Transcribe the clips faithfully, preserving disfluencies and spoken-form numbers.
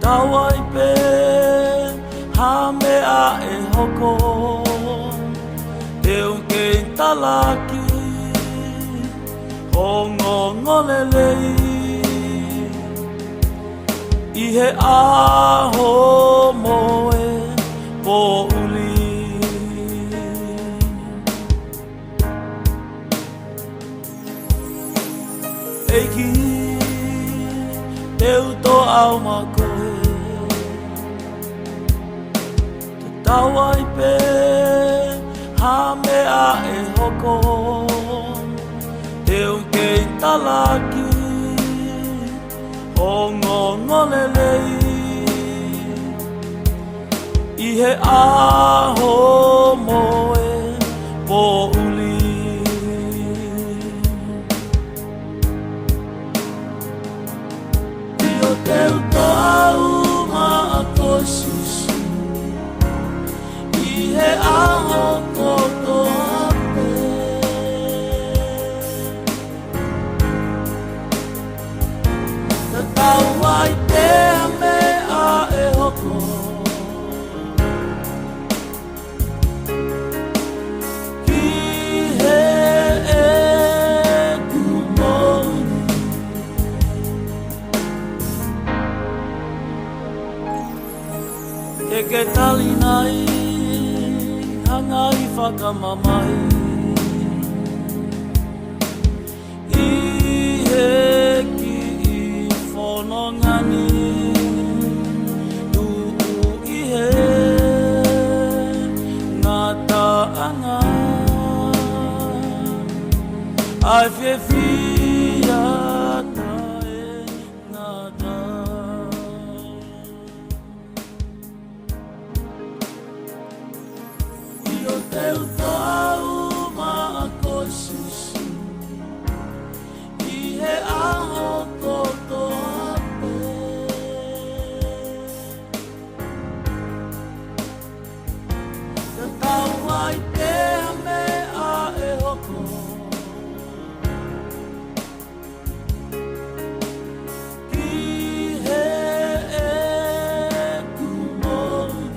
Tatau ai pē ha meʻa ʻe hoko, te u kei talaki ho ongoongolelei ʻi he ʻaho mo e poʻuli. ʻEiki, te u toʻa ʻo makoe. Tatau ai pē ha meʻa ʻe hoko, te u kei talaki ho ongoongolelei ʻi he ʻaho mo e poʻuli. ʻIo, te u toʻa ʻo makoe, Sīsū, ʻi he ʻaho kotoa pē. Tatau ai pē ha meʻa ʻe hoko ki heʻeku moʻui, ke ke tali nai ha ngaahi fakamamahi ʻi he kiʻi fononga ni, tuʻu ʻi he ngataʻanga ʻa e fiefia taʻengata. ʻIo, te u toʻa ʻo makoe, Sīsū, ʻi he ʻaho kotoa pē. Tatau ai pē ha meʻa ʻe hoko ki heʻeku moʻui.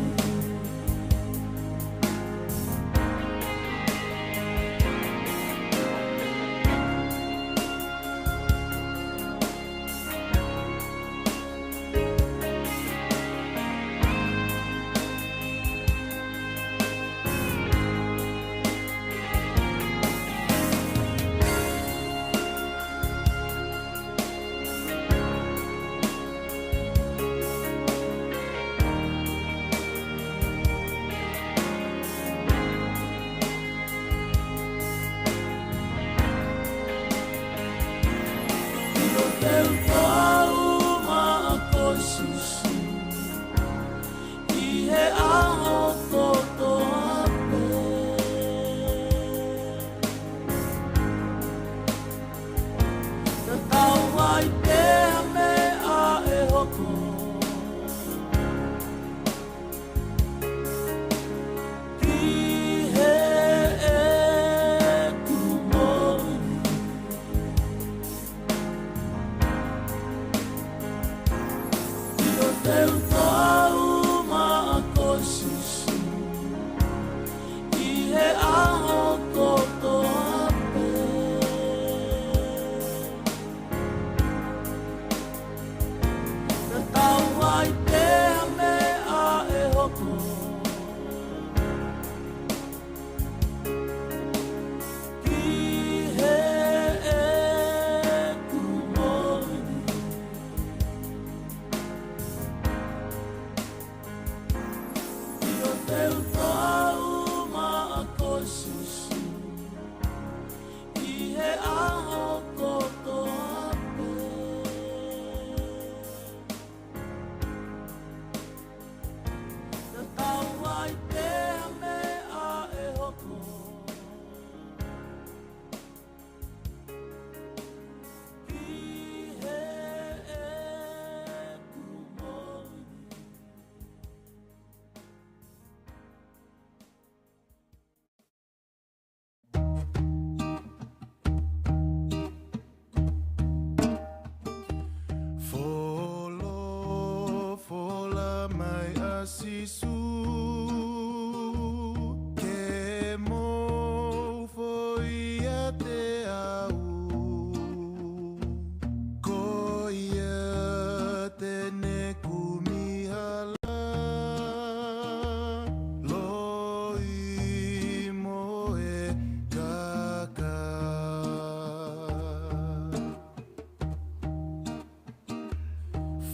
ʻIo, te u toʻa ʻo makoe, Sīsū, ʻi he ʻaho kotoa pē. Tatau ai pē ha meʻa ʻe hoko ki heʻeku moʻui. ʻIo, te u toʻa ʻo makoe, Sīsū, ʻi he ʻaho kotoa pē. Tatau ai pē ha meʻa ʻe hoko ki heʻeku moʻui. Sīsū, ke mou foʻi ʻiate au, ko ia te ne kumi hala, loi mo e kakai.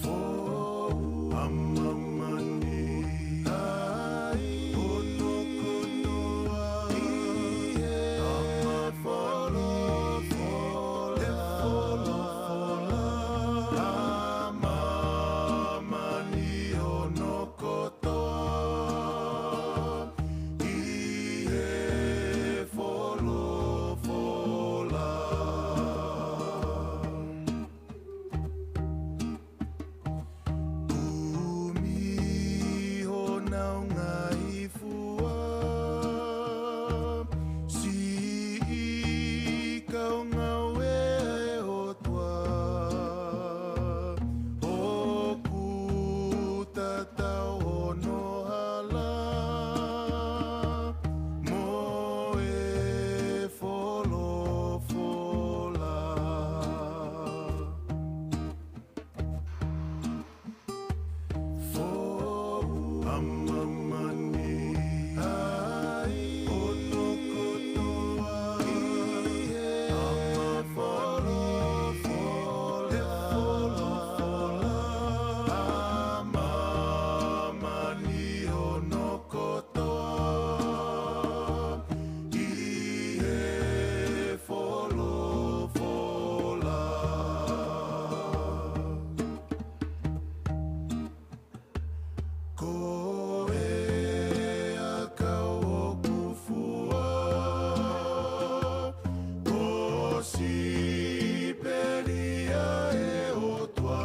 Fou ʻa māmani, ʻa ia ʻoku tō ai ʻa e folofola, ʻa e folofola ʻa māmani ʻo nau kotoa ʻi he folofola. Kumi honau ngaahi fua, siʻi kau ngāue ʻa e ʻOtua, ʻoku tatau hono hala mo e folofola. Fou ʻa māmani, ʻa ia ʻoku tō ai ʻa e folofola, ʻa māmani ʻo nau kotoa ʻi he folofola. Ko e ʻakau ʻoku fua, ko siʻi peli ʻa e ʻOtua,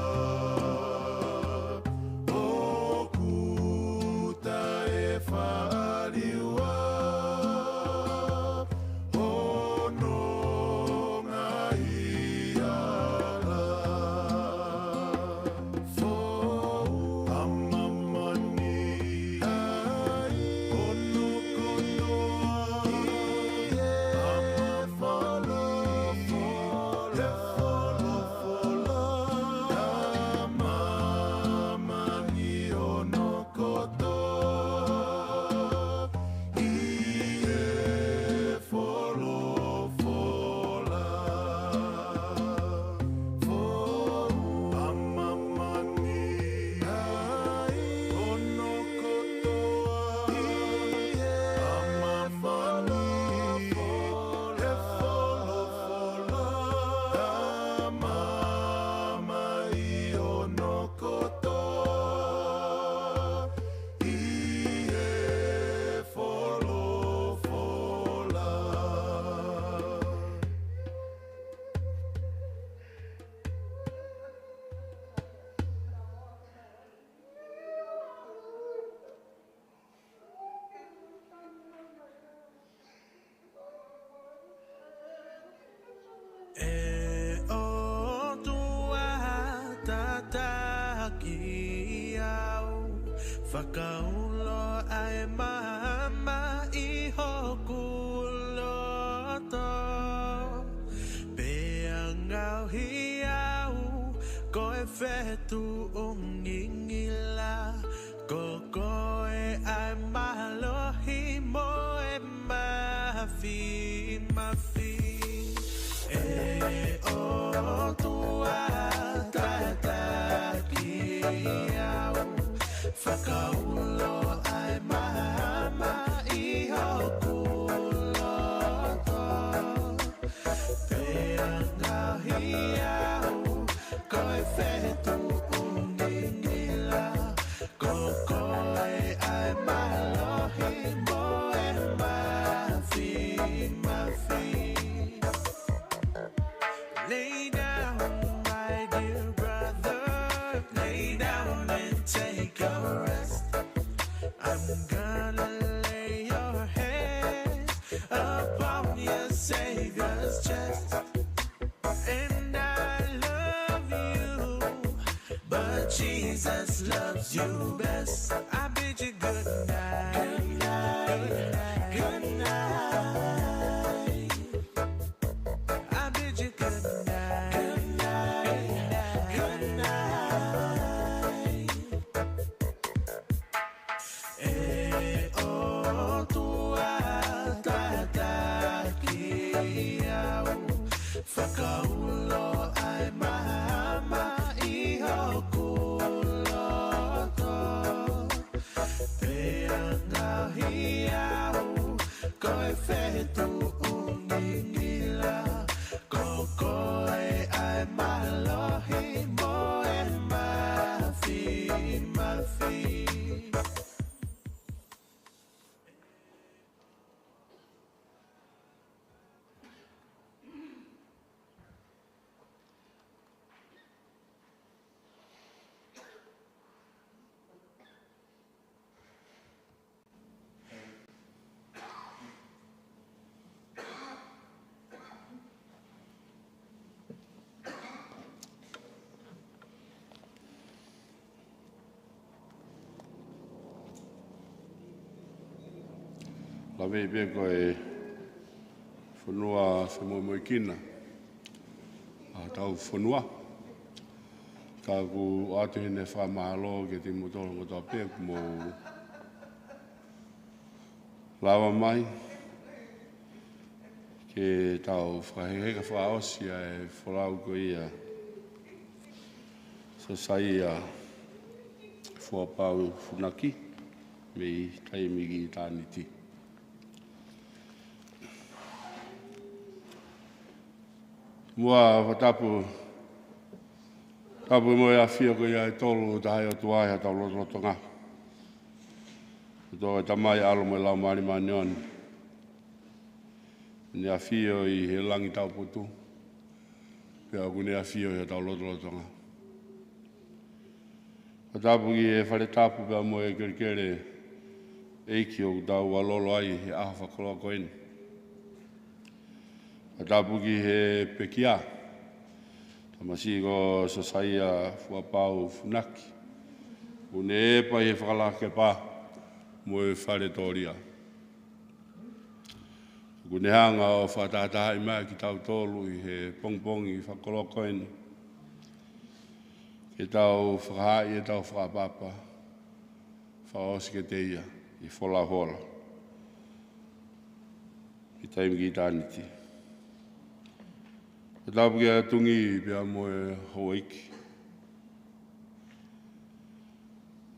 ʻoku taʻefaʻaliua hono ngaahi hala. Fou ʻa māmani, ʻa ia ʻoku tō ai ʻa e folofola, ʻa e folofola ʻa māmani ʻo nau kotoa ʻi he folofola. Fou ʻa māmani, ʻa ia ʻoku nau kotoa ʻi he folofola, ʻa e folofola ʻa māmani ʻo nau kotoa ʻi he folofola. ʻE ʻOtua, tataki au, fakaulo ʻa e maama ʻi hoku loto, pea ngaohi au ko e fetuʻu ngingila, ko koe ʻa e mālohi mo e māfimafi. ʻE ʻOtua, tataki au, fakaulo ʻa e maama ʻi hoku loto, pea ngaohi au ko e fetuʻu ngingila, ko koe ʻa e mālohi mo e māfimafi. Lay down, my dear brother, lay down and take a rest. I'm gonna lay your head upon your Savior's chest. And I love you, but Jesus loves you best. I've been Good night. Good night. Good night. I bid you good night. Good night. Good night. ʻE ʻOtua tataki au, fakaulo ʻa e maama ʻi hoku loto. Pea ngaohi au ko e fetuʻu ngingila, ko koe ʻa e mālohi mo e mafimafi. Lave pē ko e fonua femoemoekina ʻa hotau fonua. Ka ʻoku ʻoatu heni e fakamālō kiate kimoutolu kotoa pē ʻoku mou lava mai ke tau fakaheka fakaʻosi ʻa e folau ko ia Sosaia Fuapau Funaki, mei taimi ki ʻitāniti. Muʻa fakatapu, tapu mo e ʻafio ko ia ʻe tolu taha ʻo e ʻOtua ʻi hotau lotolotonga. ʻOtua ko e Tamai, ʻAlo mo e Laumālie Māʻoniʻoni. Ne ʻafio ʻi he langi taupotu, pea ʻoku ne ʻafio ʻi hotau lotolotonga. Fakatapu ki he fale tapu pea mo e kelekele ʻeiki ʻoku tau ʻalolo ai he ʻaho fakakoloa ko eni. Fakatapu ki he pekia, tamasiʻi ko Sosaia Fuapau Funaki, ʻoku ne ʻepa ʻi he fakalakepa mo e fale tōlia. ʻOku ne hanga ʻo fakatahatahaʻi mai kitautolu ʻi he pongipongi fakakoloa ko eni ke tau fakahaaʻi ʻetau fakaʻapaʻapa fakaʻosi kiate ia ʻi he folau hola, ʻi taimi ki ʻitāniti. Fakatapu kia Tungi pea mo e houʻeiki.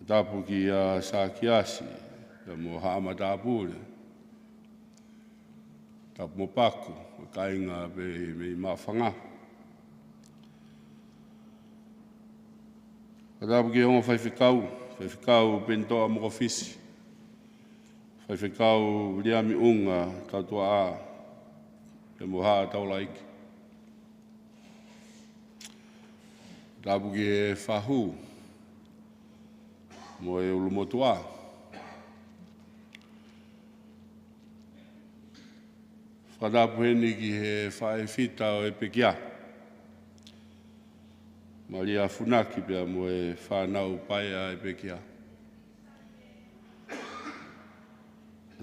Fakatapu kia Sākiasi pea mo Haʻa Matāpule. Tapu mo Paku, mo e kāinga pē mei Māfanga. Fakatapu ki he ongo faifekau, Faifekau Penitoa Mokofisi, Faifekau Viliami ʻUnga Tautuaʻā, pea mo Haʻa Taulaʻeiki. Tapu ki he fahu mo e ʻulumotuʻa. Fakatapu heni ki he faʻē fita ʻo e pekia, Malia Funaki pea mo e fānau paea ʻa e pekia.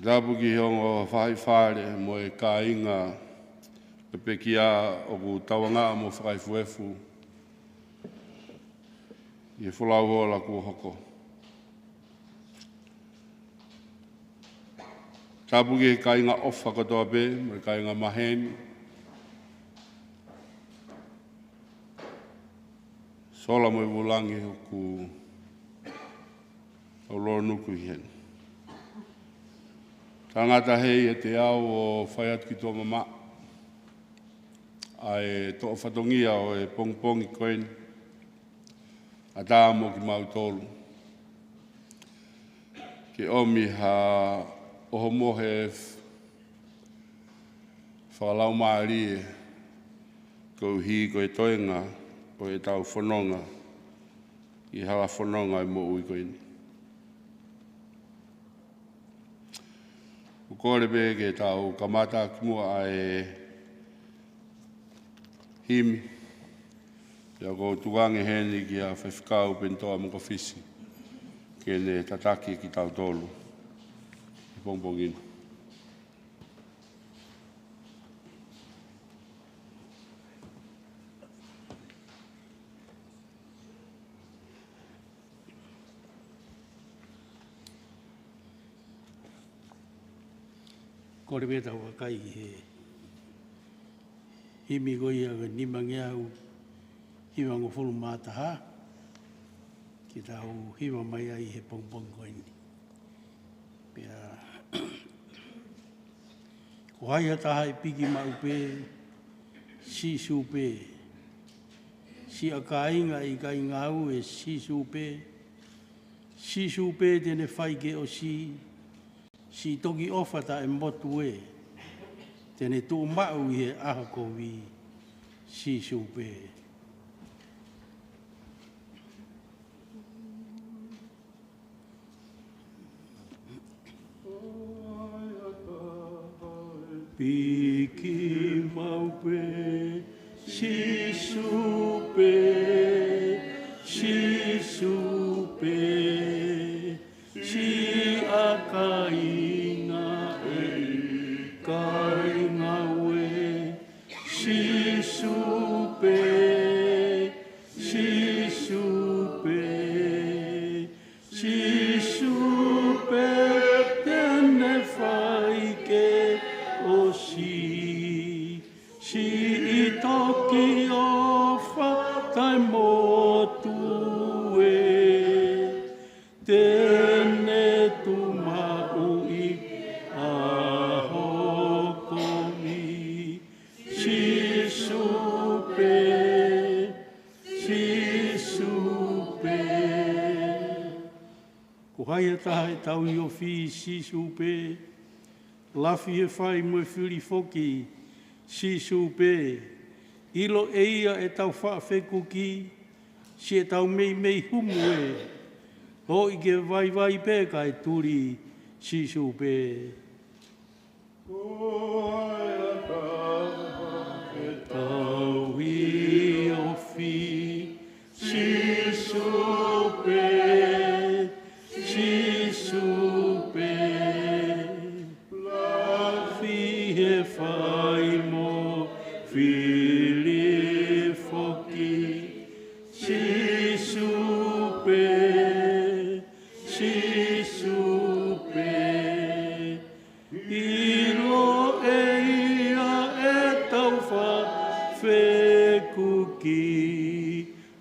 Tapu ki he ongo faʻē fale mo e kāinga ʻo e pekia ʻoku tauangaʻa mo fakaefuefu ʻi he folau hola kuo hoko. Tapu ki he kāinga ʻofa kotoa pē, mo e kāinga maheni, sola mo e vūlangi ʻoku tau lolonuku ʻi heni. Tangata hei ʻiate au ʻo fai atu ki tuʻa mamaʻo ʻa e toʻo fatongia ʻo e pongipongi ko eni, ʻatā mo kimautolu ke ʻomi ha ʻohomohe f-, fakalaumālie koeʻuhi ko e toenga ʻo ʻetau fononga ʻi he hala fononga ʻo e moʻui ko eni. ʻOku ou kole pē ke tau kamata kimuʻa ʻa e himi, pea ʻoku ou tuku ange heni kia Faifekau Penitoa Mokofisi ke ne tataki kitautolu he pongipongi ni. Kole pē tau vakai he himi ko ia ko e nimangeau hivangofulu mā taha, ke tau hiva mai ai he pongipongi ko eni. Pea, ko hai ha taha ʻe piki maʻu pē, Sīsū pē. Siʻa kāinga ʻe ʻikai ngāue, Sīsū pē. Sīsū pē te ne fai ke ʻosi, siʻi toki ʻofa taʻemotu ē, te ne tuʻu maʻu ʻi he ʻaho kovi, Sīsū pē. Piki maʻu pē, Sīsū pē, Sīsū pē. Siʻa kāinga ʻe ʻikai ngāue, Sīsū pē, Sīsū pē. Sīsū pē te ne fai ke ʻosi, siʻi toki ʻofa taʻemotu ē, te ne tuʻu maʻu ʻi he ʻaho kovi, Sīsū pē, Sīsū pē. Ko hai ha taha ʻe tauhi ofi, Sīsū pē. Lafi he fai mo e fili foki, Sīsū pē. ʻIlo ʻe ia ʻetau faʻa fekuki, siʻetau meimei humu ē. Hoʻi ke vaivai pē kae tuli, Sīsū pē. Ko hai ha taha ʻe tauhi ofi, Sīsū pē, Sīsū pē. Lafi he fai mo e fili foki, Sīsū pē, Sīsū pē. ʻIlo ʻe ia ʻetau faʻa fekuki,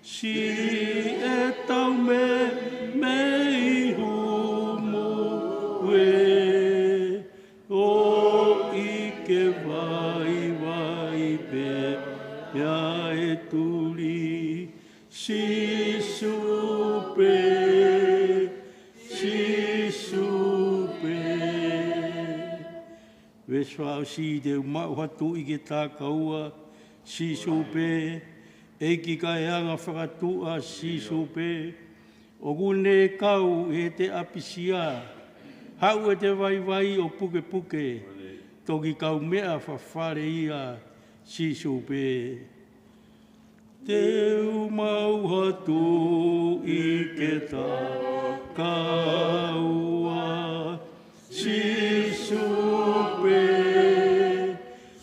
siʻetau meimei humu ē. Hoʻi ke vaivai pē kae tuli, Sīsū pē, Sīsū pē. Veesi fakaʻosi, te u maʻu ha tuʻi ke takaua, Sīsū pē. ʻEiki kaeanga fakatuʻa, Sīsū pē. ʻOku ne kau ʻi heʻete ʻapisia, haʻu ʻete vaivai ʻo pukepuke, toki kaumeʻa fakafale ia, Sīsū pē. Te u maʻu ha tuʻi ke takaua, Sīsū pē,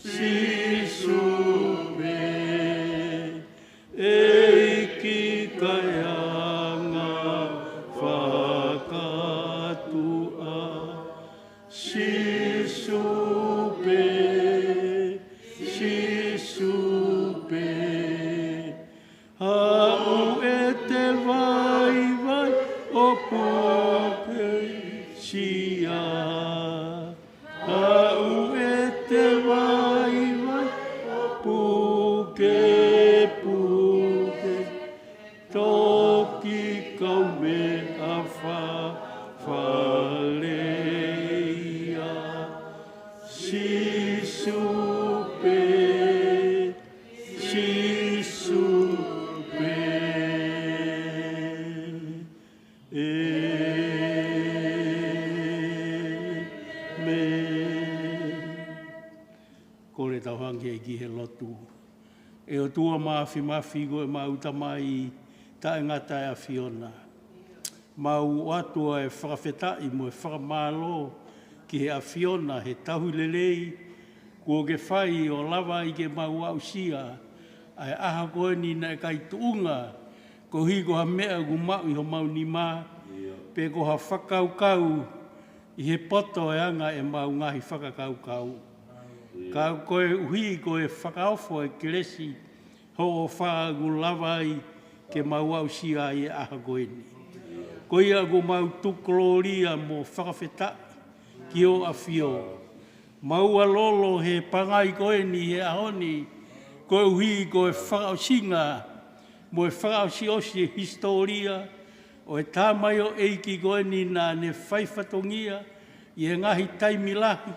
Sīsū pē. ʻEiki kaeanga fakatuʻa, Sīsū pē, Sīsū pē. Haʻu ʻete vaivai ʻo pukesia. Haʻu ʻete vaivai ʻo pukepuke. Toki kaumeʻa fakafale ia, Sīsū pē, Sīsū pē. ʻĒmeni. Kole tau hanga ki he lotu. ʻE ʻOtua Māfimafi, ko ʻemau Tamai taʻengata ʻa e ʻAfiona. Mau ʻoatu ʻa e fakafetaʻi mo e fakamālō ki he ʻAfiona he tauhi lelei kuo ke fai ʻo lava ai ke mau aʻusia ʻa e ʻaho ko eni naʻe ʻikai tuʻunga koeʻuhi ko ha meʻa ʻoku maʻu ʻi homau nima, pe ko ha fakakaukau ʻi he poto e anga ʻemau ngaahi fakakaukau. Ka koeʻuhi ko e fakaofo e kelesi hoʻo ʻofa ʻoku lava ai ke mau aʻusia ʻa e ʻaho ko eni. Ko ia ʻoku mau tuku kolōlia mo fakafetaʻi ki hoʻo ʻAfio. Mau ʻalolo he pangai ko eni he ʻaho ni, koeʻuhi ko e fakaʻosinga mo e fakaʻosiʻosi e hisitōlia ʻo e tamaioʻeiki ko eni naʻa ne fai fatongia ʻi he ngaahi taimi lahi,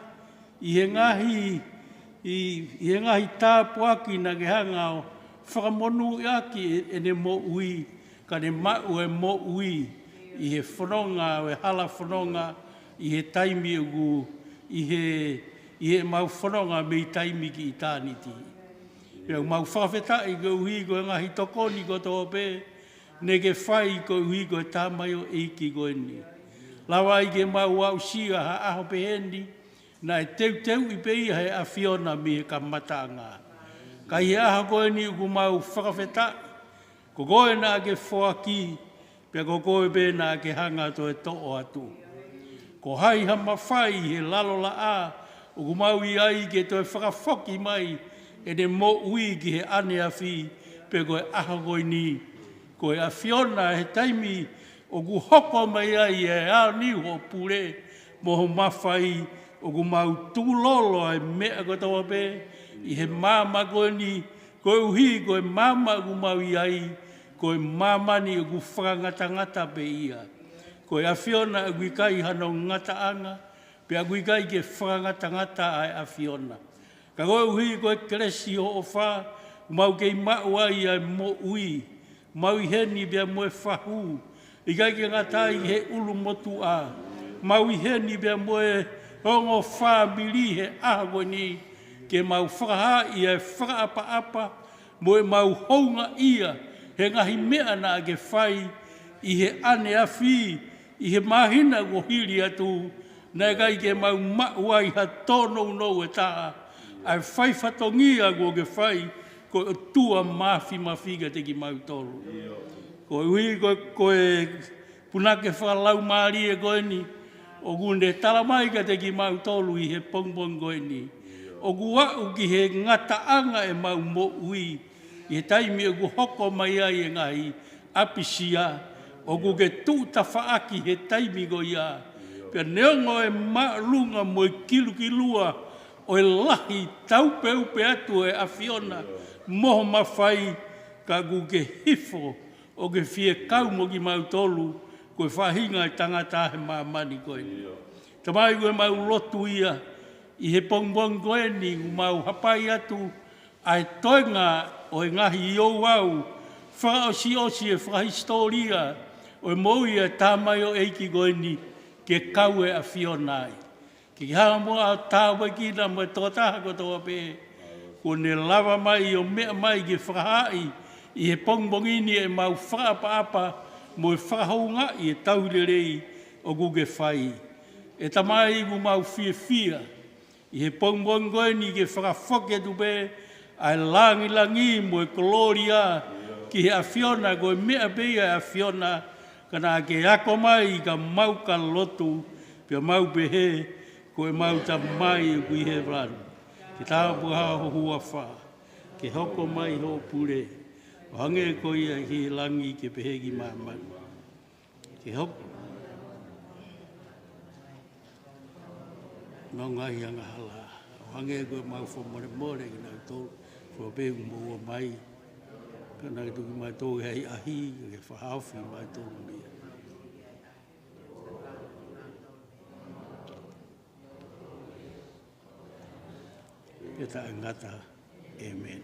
ʻi he ngaahi, ʻi, ʻi he ngaahi tāpuaki naʻa ke hanga ʻo fakamonūʻiʻaki ʻe, ʻene moʻui, ka ne maʻu e moʻui ʻi he fononga ʻo e hala fononga, ʻi he taimi ʻoku, ʻi he, ʻi heʻemau fononga mei taimi ki ʻitāniti. Pea mau fakafetaʻi koeʻuhi ko e ngaahi tokoni kotoa pē naʻa ke fai koeʻuhi ko e tamaioʻeiki ko eni. Lava ai ke mau aʻusia ha ʻaho pehē ni, naʻe teuteuʻi pē ia he ʻAfiona mei he kamataʻanga. Ka ʻi he ʻaho ko eni ʻoku mau fakafetaʻi, ko koe naʻa ke foaki, pea ko koe pē naʻa ke hanga ʻo toe toʻo atu. Ko hai ha mafai he lalo laʻā ʻoku mau ʻi ai ke toe fakafoki mai ʻene moʻui ki he ʻaneafi, pe ko e ʻaho ko eni. Ko e ʻAfiona he taimi ʻoku hoko mai ai e ʻao ni hoʻo pule mo hoʻo mafai, ʻoku mau tukulolo ʻa e meʻa kotoa pē ʻi he maama ko eni, koeʻuhi ko e maama ʻoku mau ʻi ai, ko e māmani ʻoku fakangatangata pē ia. Ko e ʻAfiona ʻoku ʻikai hano ngataʻanga, pea ʻoku ʻikai ke fakangatangata ʻa e ʻAfiona. Ka koeʻuhi ko e kelesi hoʻo ʻofa, mau kei maʻu ai ʻa e moʻui, mau ʻi heni pea mo e fahu, ʻikai ke ngata ai he ʻulumotuʻa, mau ʻi heni pea mo e ongo fāmili he ʻaho ko eni, ke mau fakahaaʻi ʻa e fakaʻapaʻapa mo ʻemau houngaʻia he ngaahi meʻa naʻa ke fai ʻi he ʻaneafi, ʻi he māhina kuo hili atu, naʻe ʻikai ke mau maʻu ai ha tōnounou ʻe taha, ʻa e fai fatongia kuo ke fai, ko e ʻOtua Māfimafi kiate kimautolu. Koeʻuhi ko, ko e punake fakalaumālie ko eni, ʻoku ne tala mai kiate kimautolu ʻi he pongipongi ko eni, ʻoku aʻu ki he ngataʻanga ʻemau moʻui, ʻi he taimi ʻoku hoko mai ai e ngaahi ʻapisia, ʻoku ke tuʻu tafaʻaki he taimi ko ia. Pea neongo e māʻolunga mo e kilukilua ʻo e lahi taupeupe atu e ʻAfiona mo hoʻo mafai, ka ʻoku ke hifo ʻo ke fie kau mo kimautolu, ko e faʻahinga e tangata he māmani ko eni. Tamai, ko ʻemau lotu ia ʻi he pongipongi ko eni, ʻoku mau hapai atu ʻa e toenga ʻo e ngaahi ouau fakaʻosiʻosi e fakahisitōlia ʻo e moʻui e tamaioʻeiki ko eni, ke kau e ʻAfiona ai. Ke ke hanga muʻa ʻo tāpuekina mo e tokotaha kotoa pē kuo ne lava mai ʻo meʻa mai ke fakahaaʻi ʻi he pongipongi ni ʻemau fakaʻapaʻapa mo e fakahoungaʻi e tauhi lelei ʻoku ke fai. ʻE Tamai, ʻoku mau fiefia ʻi he pongipongi ko eni ke fakafoki atu pē ʻa e langilangi mo e kolōlia ki he ʻAfiona, ko e meʻa pē ia ʻa e ʻAfiona, ka naʻa ke ako mai ka mau ka lotu, pea mau pehē, ko ʻemau Tamai ʻoku ʻi hēvani, ke tāpuhā ho huafa, ke hoko mai hoʻo pule, ʻo hangē ko ia ʻi he langi ke pehē ki māmani. Ke hoko ʻemau ngaahi angahala, ʻo hangē ko ʻemau fakamolemole kinautolu, ko e pē ʻoku mou ʻomai. Ka naʻa ke tuku kimautolu ki he ʻahiʻahi, ka ke fakahaofi kimautolu mei ai. Pea taʻengata. ʻĒmeni.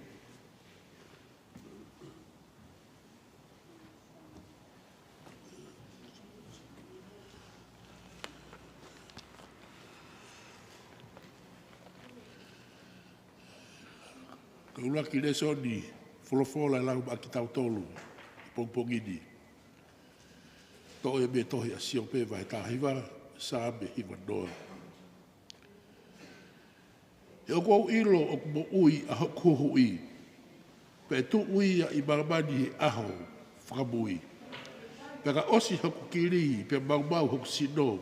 Ko e ʻuluaki lēsoni folofola ʻe lau maʻa kitautolu he pongipongi ni, Toʻo ia mei he tohi ʻa Siope vahe taha hiva, Saame hiva noa. He ʻoku ou ʻilo ʻoku moʻui ʻa hoku huhuʻi, pea ʻe tuʻu ia ʻi māmani he ʻaho fakamui. Pea ka ʻosi hoku kili, pea maumau hoku sino,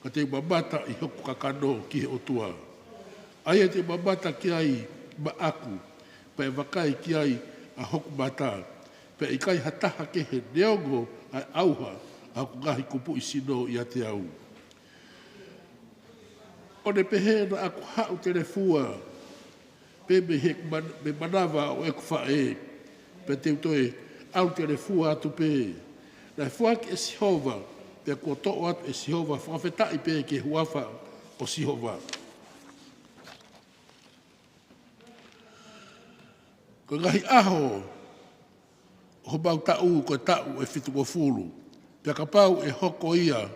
ka te u mamata ʻi hoku kakano ki he ʻOtua. ʻA ia te u mamata ki ai maʻaku, pea ʻe vakai ki ai ʻa hoku mata, pea ʻikai ha taha kehe neongo ʻa e ʻauha ʻa hoku ngaahi kupuʻi sino ʻiate au. ʻO ne pehē naʻa ku haʻu telefua pē mei he man-, mei manava ʻo ʻeku faʻē, pea te u toe ʻalu telefua atu pē. Naʻe foaki ʻe Sihova, pea kuo toʻo atu ʻe Sihova, fakafetaʻi pē ki he huafa ʻo Sihova. Ko e ngaahi ʻaho ʻo homau taʻu ko e taʻu ʻe fitungofulu, pea kapau ʻe hoko ia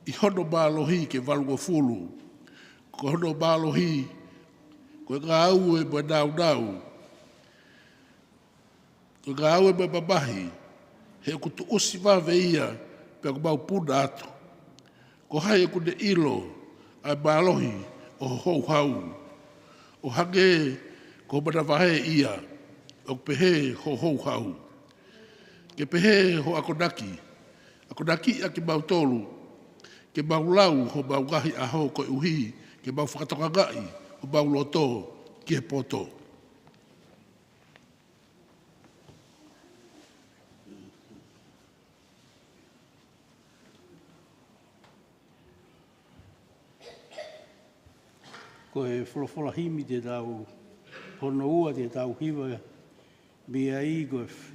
ʻi hono mālohi ke valungofulu, ko hono mālohi ko e ngāue mo e nāunau, ko e ngāue mo e mamahi, he ʻoku tuʻusi vave ia, pea ʻoku mau puna atu. Ko hai ʻoku ne ʻilo ʻa e mālohi ʻo ho houhau? ʻO hangē ko ho manavahē ia, ʻoku pehē ho houhau. Ke pehē ho akonaki, akonakiʻi ʻa kimautolu, ke mau lau homau ngaahi ʻaho, koeʻuhi ke mau fakatokangaʻi homau loto ki he poto. Ko e folofola himi te tau, hono ua te tau hiva mei ai, ko e f-,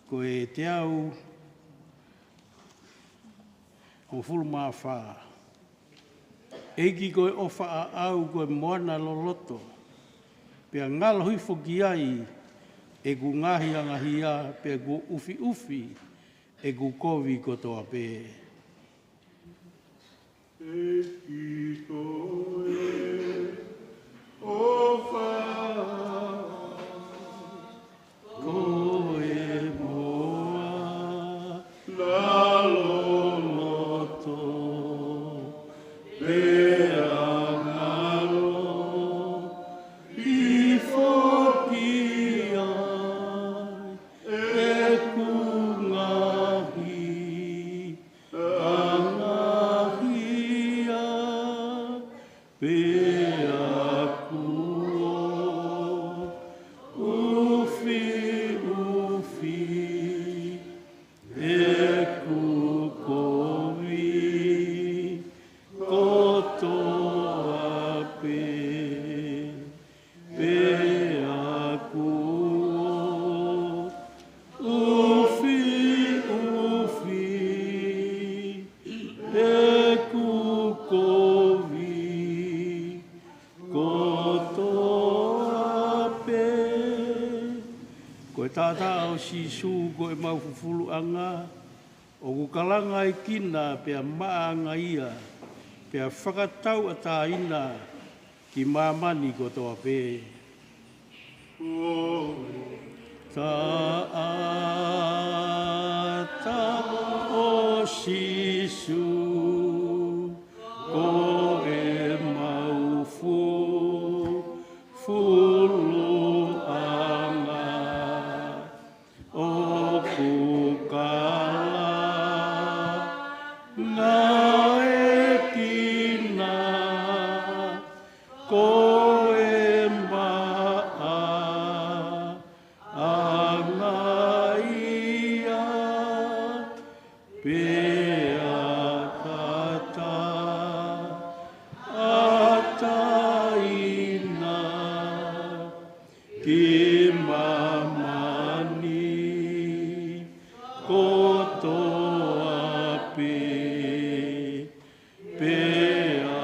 ko e teau hongofulu mā fā. ʻEiki, ko e ʻofa ʻaʻau ko e moana loloto, pea ngalo hifo ki ai ʻeku ngaahi angahia, pea kuo ʻufiʻufi ʻeku kovi kotoa pē. ʻEiki, ko e ʻofa ko e moana loloto, pea ngalo hifo ki ai ʻeku ngaahi angahia, pea kuo ʻufiʻufi ʻeku kovi kotoa pē. Pea kuo ʻufiʻufi ʻeku kovi kotoa pē. Ko e taʻataʻa ʻo Sīsū ko ʻemau fufuluʻanga, ʻoku kalangaʻi kina pea maʻaʻanga ia, pea fakatauʻatāina ki māmani kotoa pē. Ko e taʻataʻa ʻo Sīsū ko ʻemau fufuluʻanga, ʻoku kalangaʻi kina ko e maʻaʻanga ia, pea fakatauʻatāina ki māmani kotoa pē. Pea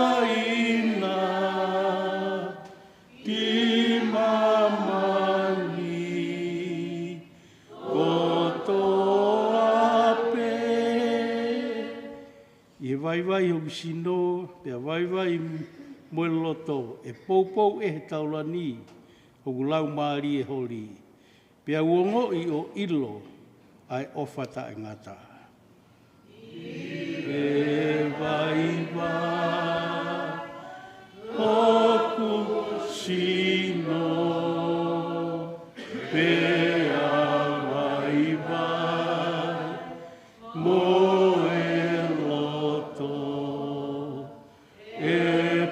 fakatauʻatāina ki māmani kotoa pē. ʻI he vaivai hoku sino, pea vaivai mo e loto, ʻe poupou ʻe he taulani hoku laumālie holi, pea u ongoʻi ʻo ʻilo ʻa e ʻofa taʻengata. ʻE vaivai hoku sino, pea vaivai mo e loto, ʻe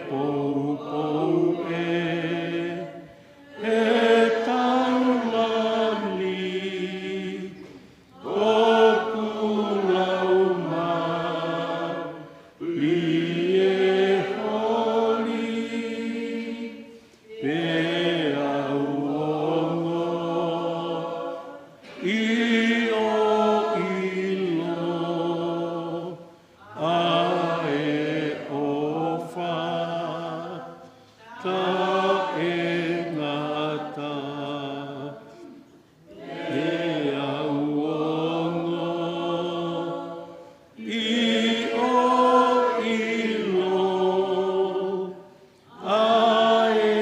poupou ʻe he taulani hoku laumālie holi, pea u ongoʻi ʻo ʻilo ʻa e ʻofa taʻengata. Pea u ongoʻi ʻo ʻilo ʻa e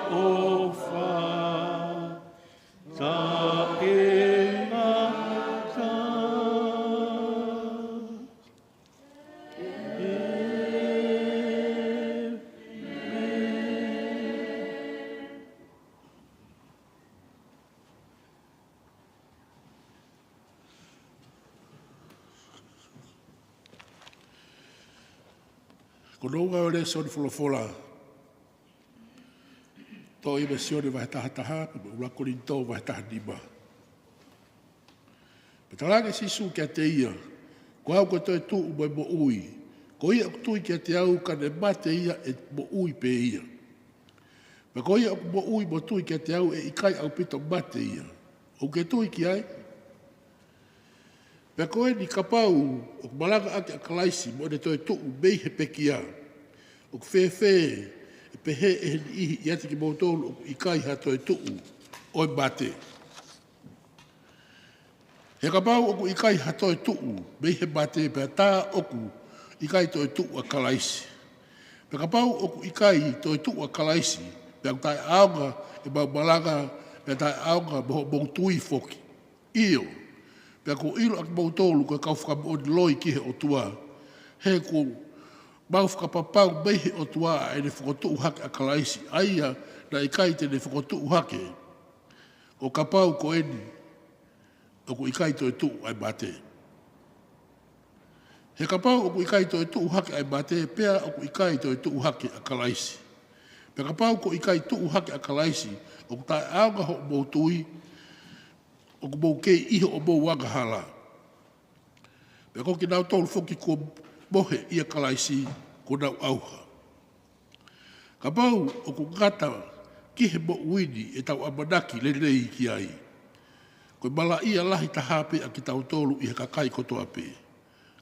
ʻofa taʻengata. Ko hono ua ʻo e lēsoni folofola, toʻo ia mei he Sione vahe taha taha, pea mo e ʻuluaki Kolinitō vahe taha nima. Pea talaange ʻe Sīsū kiate ia, Ko au ko e toetuʻu mo e moʻui. Ko ia ʻoku tui kiate au ka ne mate ia ʻe moʻui pē ia. Pea ko ia ʻoku moʻui mo tui kiate au ʻe ʻikai ʻaupito mate ia. ʻOkú ke tui ki ai? Pea ko eni kapau ʻoku malangaʻaki ʻa Kalaisi mo ʻene toetuʻu mei he pekia, ʻoku fēfē ʻe pehē ʻe he niʻihi ʻiate kimoutolu ʻoku ʻikai ha toetuʻu ʻo e mate? He kapau ʻoku ʻikai ha toetuʻu mei he mate, pea tā ʻoku ʻikai toetuʻu ʻa Kalaisi. Pea kapau ʻoku ʻikai toetuʻu ʻa Kalaisi, pea ʻoku taʻeʻaonga ʻemau malanga, pea taʻeʻaonga mo hoʻomou tui foki. ʻIo, pea kuo ʻilo ʻa kimoutolu ko e kau fakamoʻoni loi ki he ʻOtua, he kuo mau fakapapau mei he ʻOtua ʻa ʻene fokotuʻu hake ʻa Kalaisi, ʻa ia naʻe ʻikai te ne fokotuʻu hake, ʻo kapau ko eni ʻoku ʻikai toetuʻu ʻa e mate. He kapau ʻoku ʻikai toetuʻu hake ʻa e mate, pea ʻoku ʻikai toetuʻu hake ʻa Kalaisi. Pea kapau ʻoku ʻikai tuʻu hake ʻa Kalaisi, ʻoku taʻeʻaonga hoʻomou tui, ʻoku mou kei ʻi hoʻomou angahala. Pea ko kinautolu foki kuo mohe ʻia Kalaisi, kuo nau ʻauha. Kapau ʻoku ngata ki he moʻui ni ʻetau ʻamanaki lelei ki ai, ko e malaʻia lahi taha pē ʻa kitautolu ʻi he kakai kotoa pē.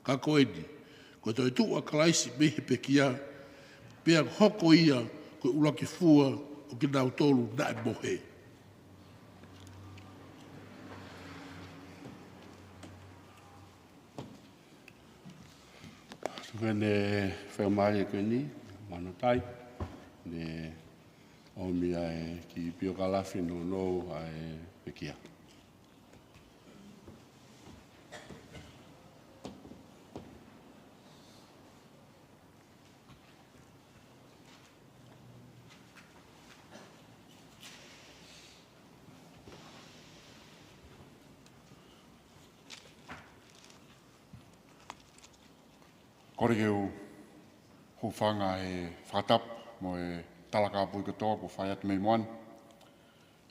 Ka ko eni, ko e toetuʻu ʻa Kalaisi mei he pekia, pea hoko ia ko e ʻuluaki fua ʻo kinautolu naʻe mohe. Tuku eni e fai mai ko eni, manotai, ne ʻomi ʻa e kiʻi piokalafi nounou ʻa e pekia. Kole ke u hūfanga he fakatapu mo e tala kāpui kotoa kuo fai atu mei muʻa ni.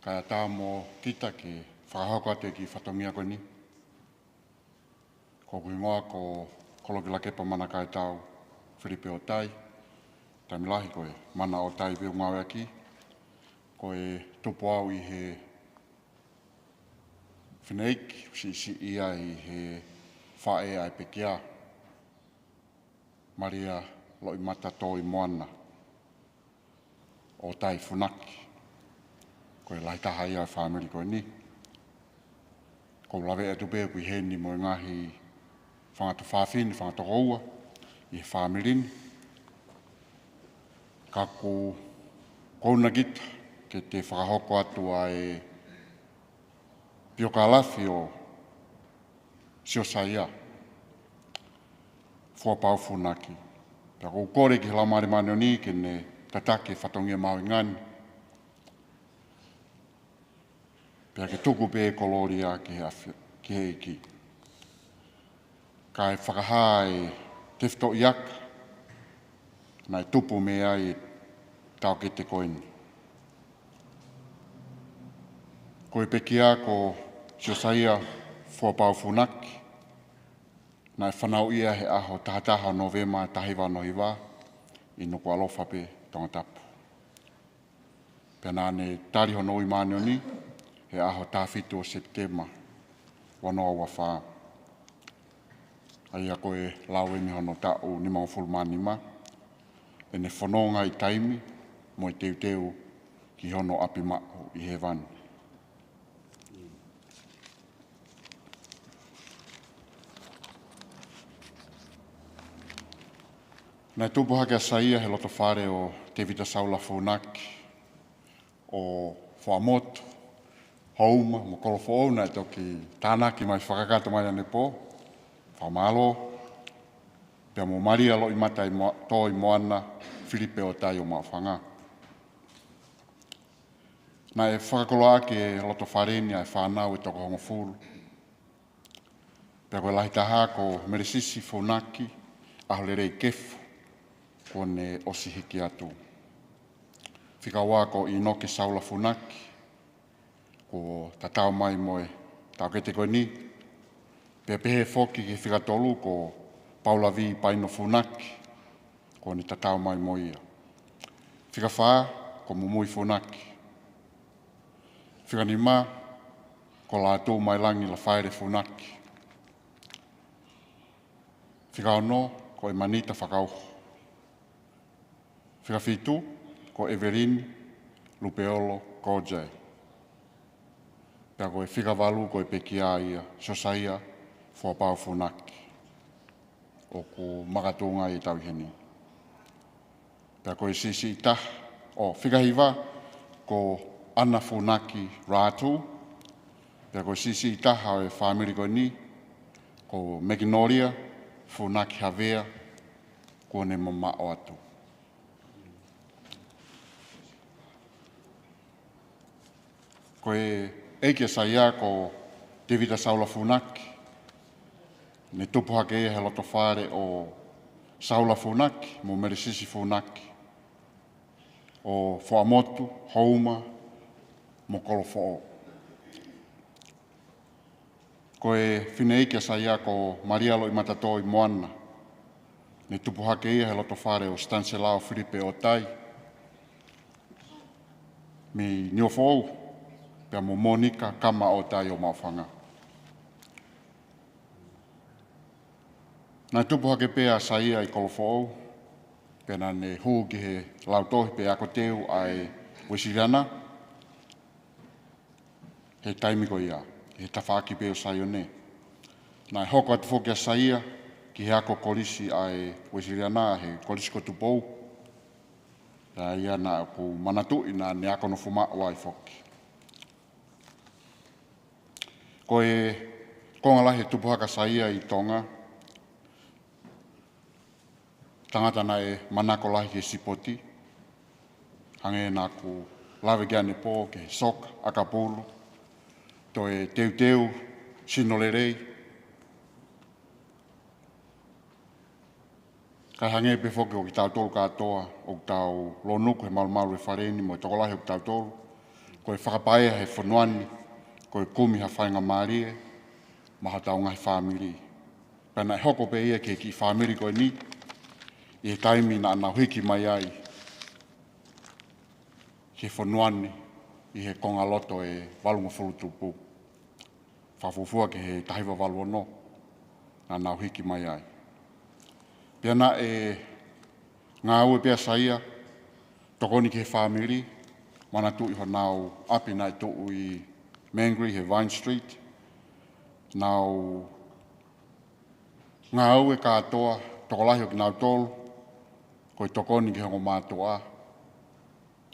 Kae ʻatā mo kita ke fakahoko atu e kiʻi fatongia ko eni. Ko hoku hingoa ko Kolokilakepa Manakaetau Filipe ʻOtai. Taimi lahi ko e Mana ʻOtai pē ʻoku ngāueʻaki. Ko e tupu au ʻi he fineʻeiki, siʻisiʻi ia ʻi he faʻē ʻa e pekia, Malia Loʻimata Toimoana ʻOtai Funaki. Ko e lahi taha ia ʻo e fāmili ko eni. Ko u laveʻi atu pē ʻoku ʻi heni mo e ngaahi fanga tuofāfine, fanga tokoua ʻi he fāmili ni. Ka ʻoku, ʻoku ou nau kita, ke te fakahoko atu ʻa e piokālafi ʻo Siosaia Fuapau Funaki. Pea ʻoku ou kole ki he Laumālie Māʻoniʻoni ke ne tataki e fatongia mahuʻinga ni, pea ke tuku pē e kolōlia ki he ʻafi-, ki he ʻEiki. Kae fakahā e tefitoʻi aka naʻe tupu mei ai e taʻokete ko eni. Ko e pekia ko Siosaia Fuapau Funaki, naʻe fanauʻi ia he ʻaho taha taha ʻo Nōvema taha hiva ono hiva ʻi Nukuʻalofa pē, Tongatapu. Pea naʻa ne tali hono ui māʻoniʻoni he ʻaho taha fitu ʻo Sepitema ua noa ua fā. ʻA ia ko e lau eni hono taʻu nimangofulu mā nima ʻene fononga ʻi taimi mo e teuteu ki hono ʻapi maʻu ʻi hēvani. Naʻe tupu hake ʻa Saia he lotofale ʻo Tēvita Saula Funaki, ʻo Fuaʻamotu, Houma mo Kolofoʻou. Naʻe toki tānaki mai fakakakato mai ʻanepō, fakamālō, pea mo Malia Loʻimata ʻi Moa-, Toʻi Moana Filipe ʻOtai ʻo Maʻufanga. Naʻe fakakoloa ʻaki e lotofale ni ʻa e fānau ʻe toko hongofulu. Pea ko e lahi taha ko Melesisi Funaki ʻAholelei Kefu, kuo ne ʻosi hiki atu. Fika ua ko ʻInoke Saula Funaki, kuo tatau mai mo e taʻokete ko eni. Pea pehē foki ki he fika tolu ko Paula V Paino Funaki, kuo ne tatau mai mo ia. Fika fā ko Mumui Funaki. Fika nima ko Lātūmailangi Lafaele Funaki. Fika ono ko ʻEmanita Fakauho. Fika fitu ko ʻEvelini Lupeolo Koje. Pea ko e fika valu ko e pekia ia, Siosaia Fuapau Funaki, ʻoku makatuʻunga ʻi he tauhi ni. Pea ko e siʻisiʻi taha, ʻo, fika hiva ko ʻAna Funaki Ratu. Pea ko e siʻisiʻi taha ʻo e fāmili ko eni ko Mekinolia Funaki Havea, kuo ne mamaʻo atu. Ko e ʻeiki ʻa Saia ko Tēvita Saula Funaki, ne tupu hake ia he lotofale ʻo Saula Funaki mo Melesisi Funaki, ʻo Fuaʻamotu, Houma mo Kolofoʻou. Ko e fineʻeiki ʻa Saia ko Malia Loʻimata Toʻi Moana, ne tupu hake ia he lotofale ʻo Staniselao Filipe ʻOtai mei Niuafoʻou, pea mo Monika Kama ʻOtai ʻo Maʻufanga. Naʻe tupu hake pē ʻa Saia ʻi Kolofoʻou, pea naʻa ne hū ki he lautohi pe ako teu ʻa e Uēsiliana he taimi ko ia, he tafaʻaki pē ʻo Saione. Naʻe hoko atu foki ʻa Saia ki he ako kolisi ʻa e Uēsiliana, he Kolisi ko Tupou. Pea ʻa ia naʻa ku manatuʻi naʻa ne ako nofo maʻu ai foki. Ko e konga lahi e tupu hake ʻa Saia ʻi Tonga, tangata naʻe manako lahi ki he sipoti, hangē naʻa ku lave ki ai ʻanepō, ki he soka, ʻakapulu, toe teuteu sino lelei. Kae hangē pē foki ko kitautolu kātoa ʻoku tau lōnuku he malumalu e fale ni mo e tokolahi ʻo kitautolu, ko e fakapaea he fonua ni, ko e kumi ha faingamālie maʻa hotau ngaahi fāmili. Pea naʻe hoko pē ia ki he kiʻi fāmili ko eni, ʻi he taimi naʻa nau hiki mai ai ki he fonua ni ʻi he konga loto e valungofulu tupu, fakafuofua ki he taha hiva valu ono, naʻa nau hiki mai ai. Pea naʻe ngāue pē ʻa Saia, tokoni ki he fāmili, manatuʻi honau ʻapi naʻe tuʻu ʻi Mangere he Vine Street, nau ngāue kātoa, tokolahi ʻo kinautolu ko e tokoni ki he ongo mātuʻa,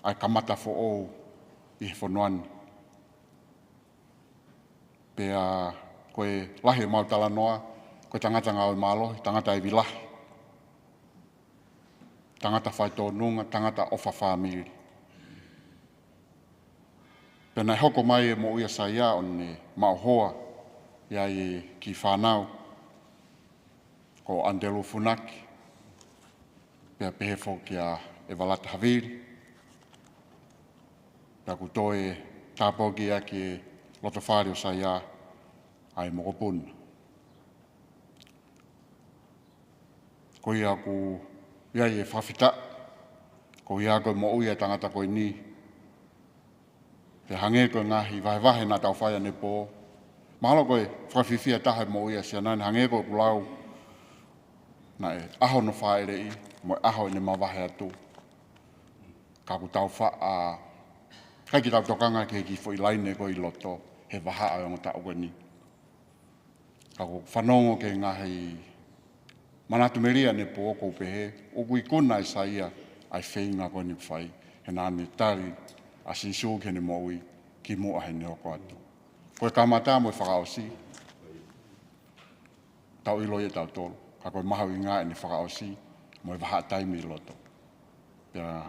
ʻa e kamata foʻou ʻi he fonua ni. Pea ko e lahi ʻemau talanoa, ko e tangata ngāue mālohi, tangata ivi lahi, tangata faitōnunga, tangata ʻofa fāmili. Pea naʻe hoko mai e moʻui ʻa Saia ʻo ne maʻu hoa ʻi ai e kiʻi fānau ko ʻAnitelū Funaki, pea pehē foki kia ʻEvalata Havili. Pea kuo toe tāpuakiʻi ʻaki e loto fale ʻo Saia ʻa e mokopuna. Ko ia ʻoku ʻi ai e fakafetaʻi, ko ia ko e moʻui ʻa e tangata ko eni. Pea hangē ko e ngaahi vahevahe naʻa tau fai ʻanepō, mahalo ko e fakafiefia taha e moʻui ʻa Siana ni, hangē ko ʻeku lau, naʻe ʻaho hono fāʻeleʻi mo e ʻaho ʻene mavahe atu. Ka ʻoku tau faʻa, ʻikai ke tau tokanga ki he kiʻi foʻi laine ko ē ʻi loto he vahaʻa ʻo e ongo taʻu ko eni. Ka ʻoku ou fanongo ki he ngaahi manatu melie ʻanepō, ʻoku ou pehē ʻoku ikuna ʻe Saia ʻa e feinga ko eni ʻoku fai, he naʻa ne tali ʻa Sīsū ki heʻene moʻui kimuʻa heʻene hoko atu. Ko e kamata mo e fakaʻosi, tau ʻilo ia ʻe tautolu, ka ko e mahuʻinga ʻene fakaʻosi mo e vahaʻa taimi ʻi loto. Pea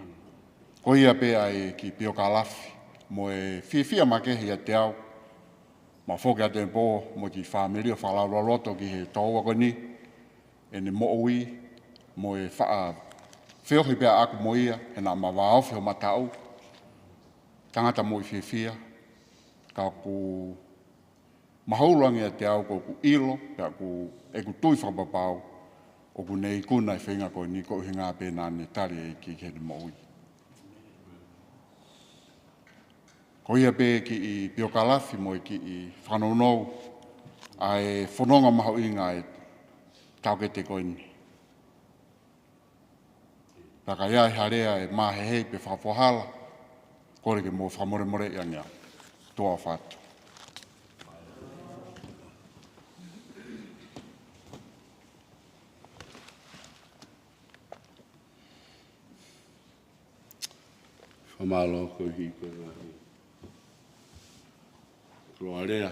ko ia pē ʻa e kiʻi piokalafi mo e fiefia makehe ʻiate au, mo foki atu ʻanepō mo e kiʻi fāmili ʻo fakalaulauloto ki he tokoua ko eni, ʻene moʻui mo e faʻa feohi pē ʻaʻaku mo ia, he naʻa ma vāofi homataʻu, tangata moʻui fiefia, ka ʻoku mahulu ange ʻiate au ko ʻeku ʻilo, pea ko ʻeku tui fakapapau, ʻoku ne ikuna e feinga ko eni koeʻuhinga pē naʻa ne tali e ʻEiki ki heʻene moʻui. Ko ia pē kiʻi piokalafi mo e kiʻi fakanounou ʻa e fononga mahuʻinga ʻa e taukete ko eni. Pea ka ʻi ai ha lea ʻe māhehei pe fakapohala, kole ke mou fakamolemoleʻi ange au. Tuʻa ʻofa atu. Fakamālō koeʻuhi ko e ngaahi koloa lea.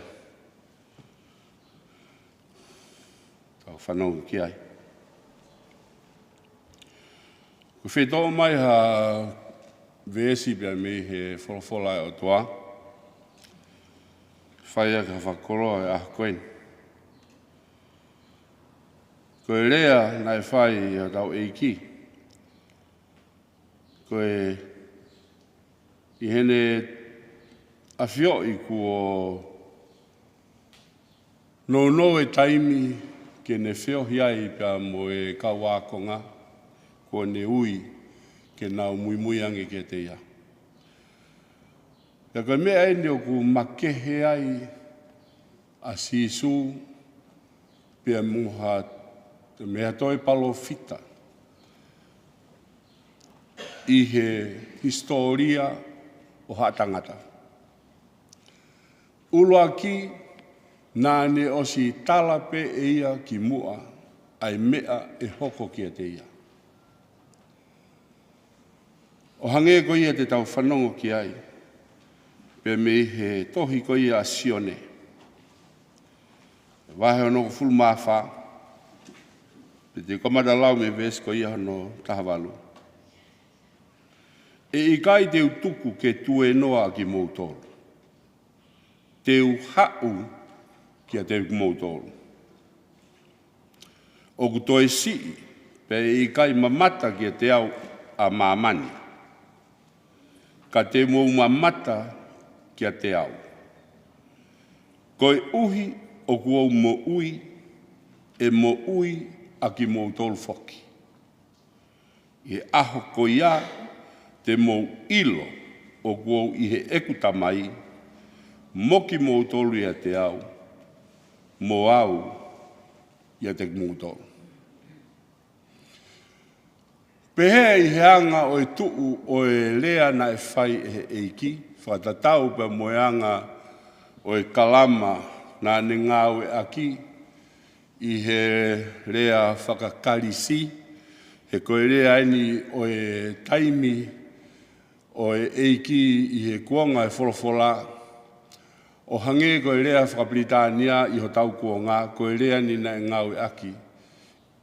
Tau fanongo ki ai. Ko e fetō mai ha veesi pea mei he folofola ʻa e ʻOtua, fai ʻaki ha fakakoloa ʻi he ʻaho ko eni. Ko e lea naʻe fai ʻe hotau ʻEiki, ko e ʻi heʻene ʻafioʻi kuo nounou e taimi ke ne feohi ai pea mo e kau ākonga kuo ne ui ke nau muimui ange kiate ia. Pea ko e meʻa eni ʻoku makehe ai ʻa Sīsū pea mo ha, mei ha toe palōfita ʻi he hisitōlia ʻo haʻa tangata. ʻUluaki, naʻa ne ʻosi tala pē ʻe ia kimuʻa ʻa e meʻa ʻe hoko kiate ia. ʻO hangē ko ia te tau fanongo ki ai, pea mei he tohi ko ia ʻa Sione, vahe hono hongofulu mā fā, pea te u kamata lau mei he veesi ko ia hono taha valu. ʻE ʻikai te u tuku ke tuēnoa ʻa kimoutolu. Te u haʻu kiate kimoutolu. ʻOku toe siʻi, pea ʻe ʻikai mamata kiate au ʻa māmani, ka te mou mamata kiate au, koeʻuhi ʻoku ou moʻui, ʻe moʻui ʻa kimoutolu foki. ʻI he ʻaho ko ia te mou ʻilo ʻoku ou ʻi heʻeku Tamai, mo kimoutolu ʻiate au, mo au ʻiate kimoutolu. Pehē ʻi he anga ʻo e tuʻu ʻo e lea naʻe fai ʻe he ʻEiki, fakatatau pea mo e anga ʻo e kalama naʻa ne ngāueʻaki, ʻi he lea faka-Kalisi, he ko e lea eni ʻo e taimi ʻo e ʻEiki ʻi he kuonga e folofola, ʻo hangē ko e lea fakapilitānia ʻi hotau kuonga, ko e lea ni naʻe ngāueʻaki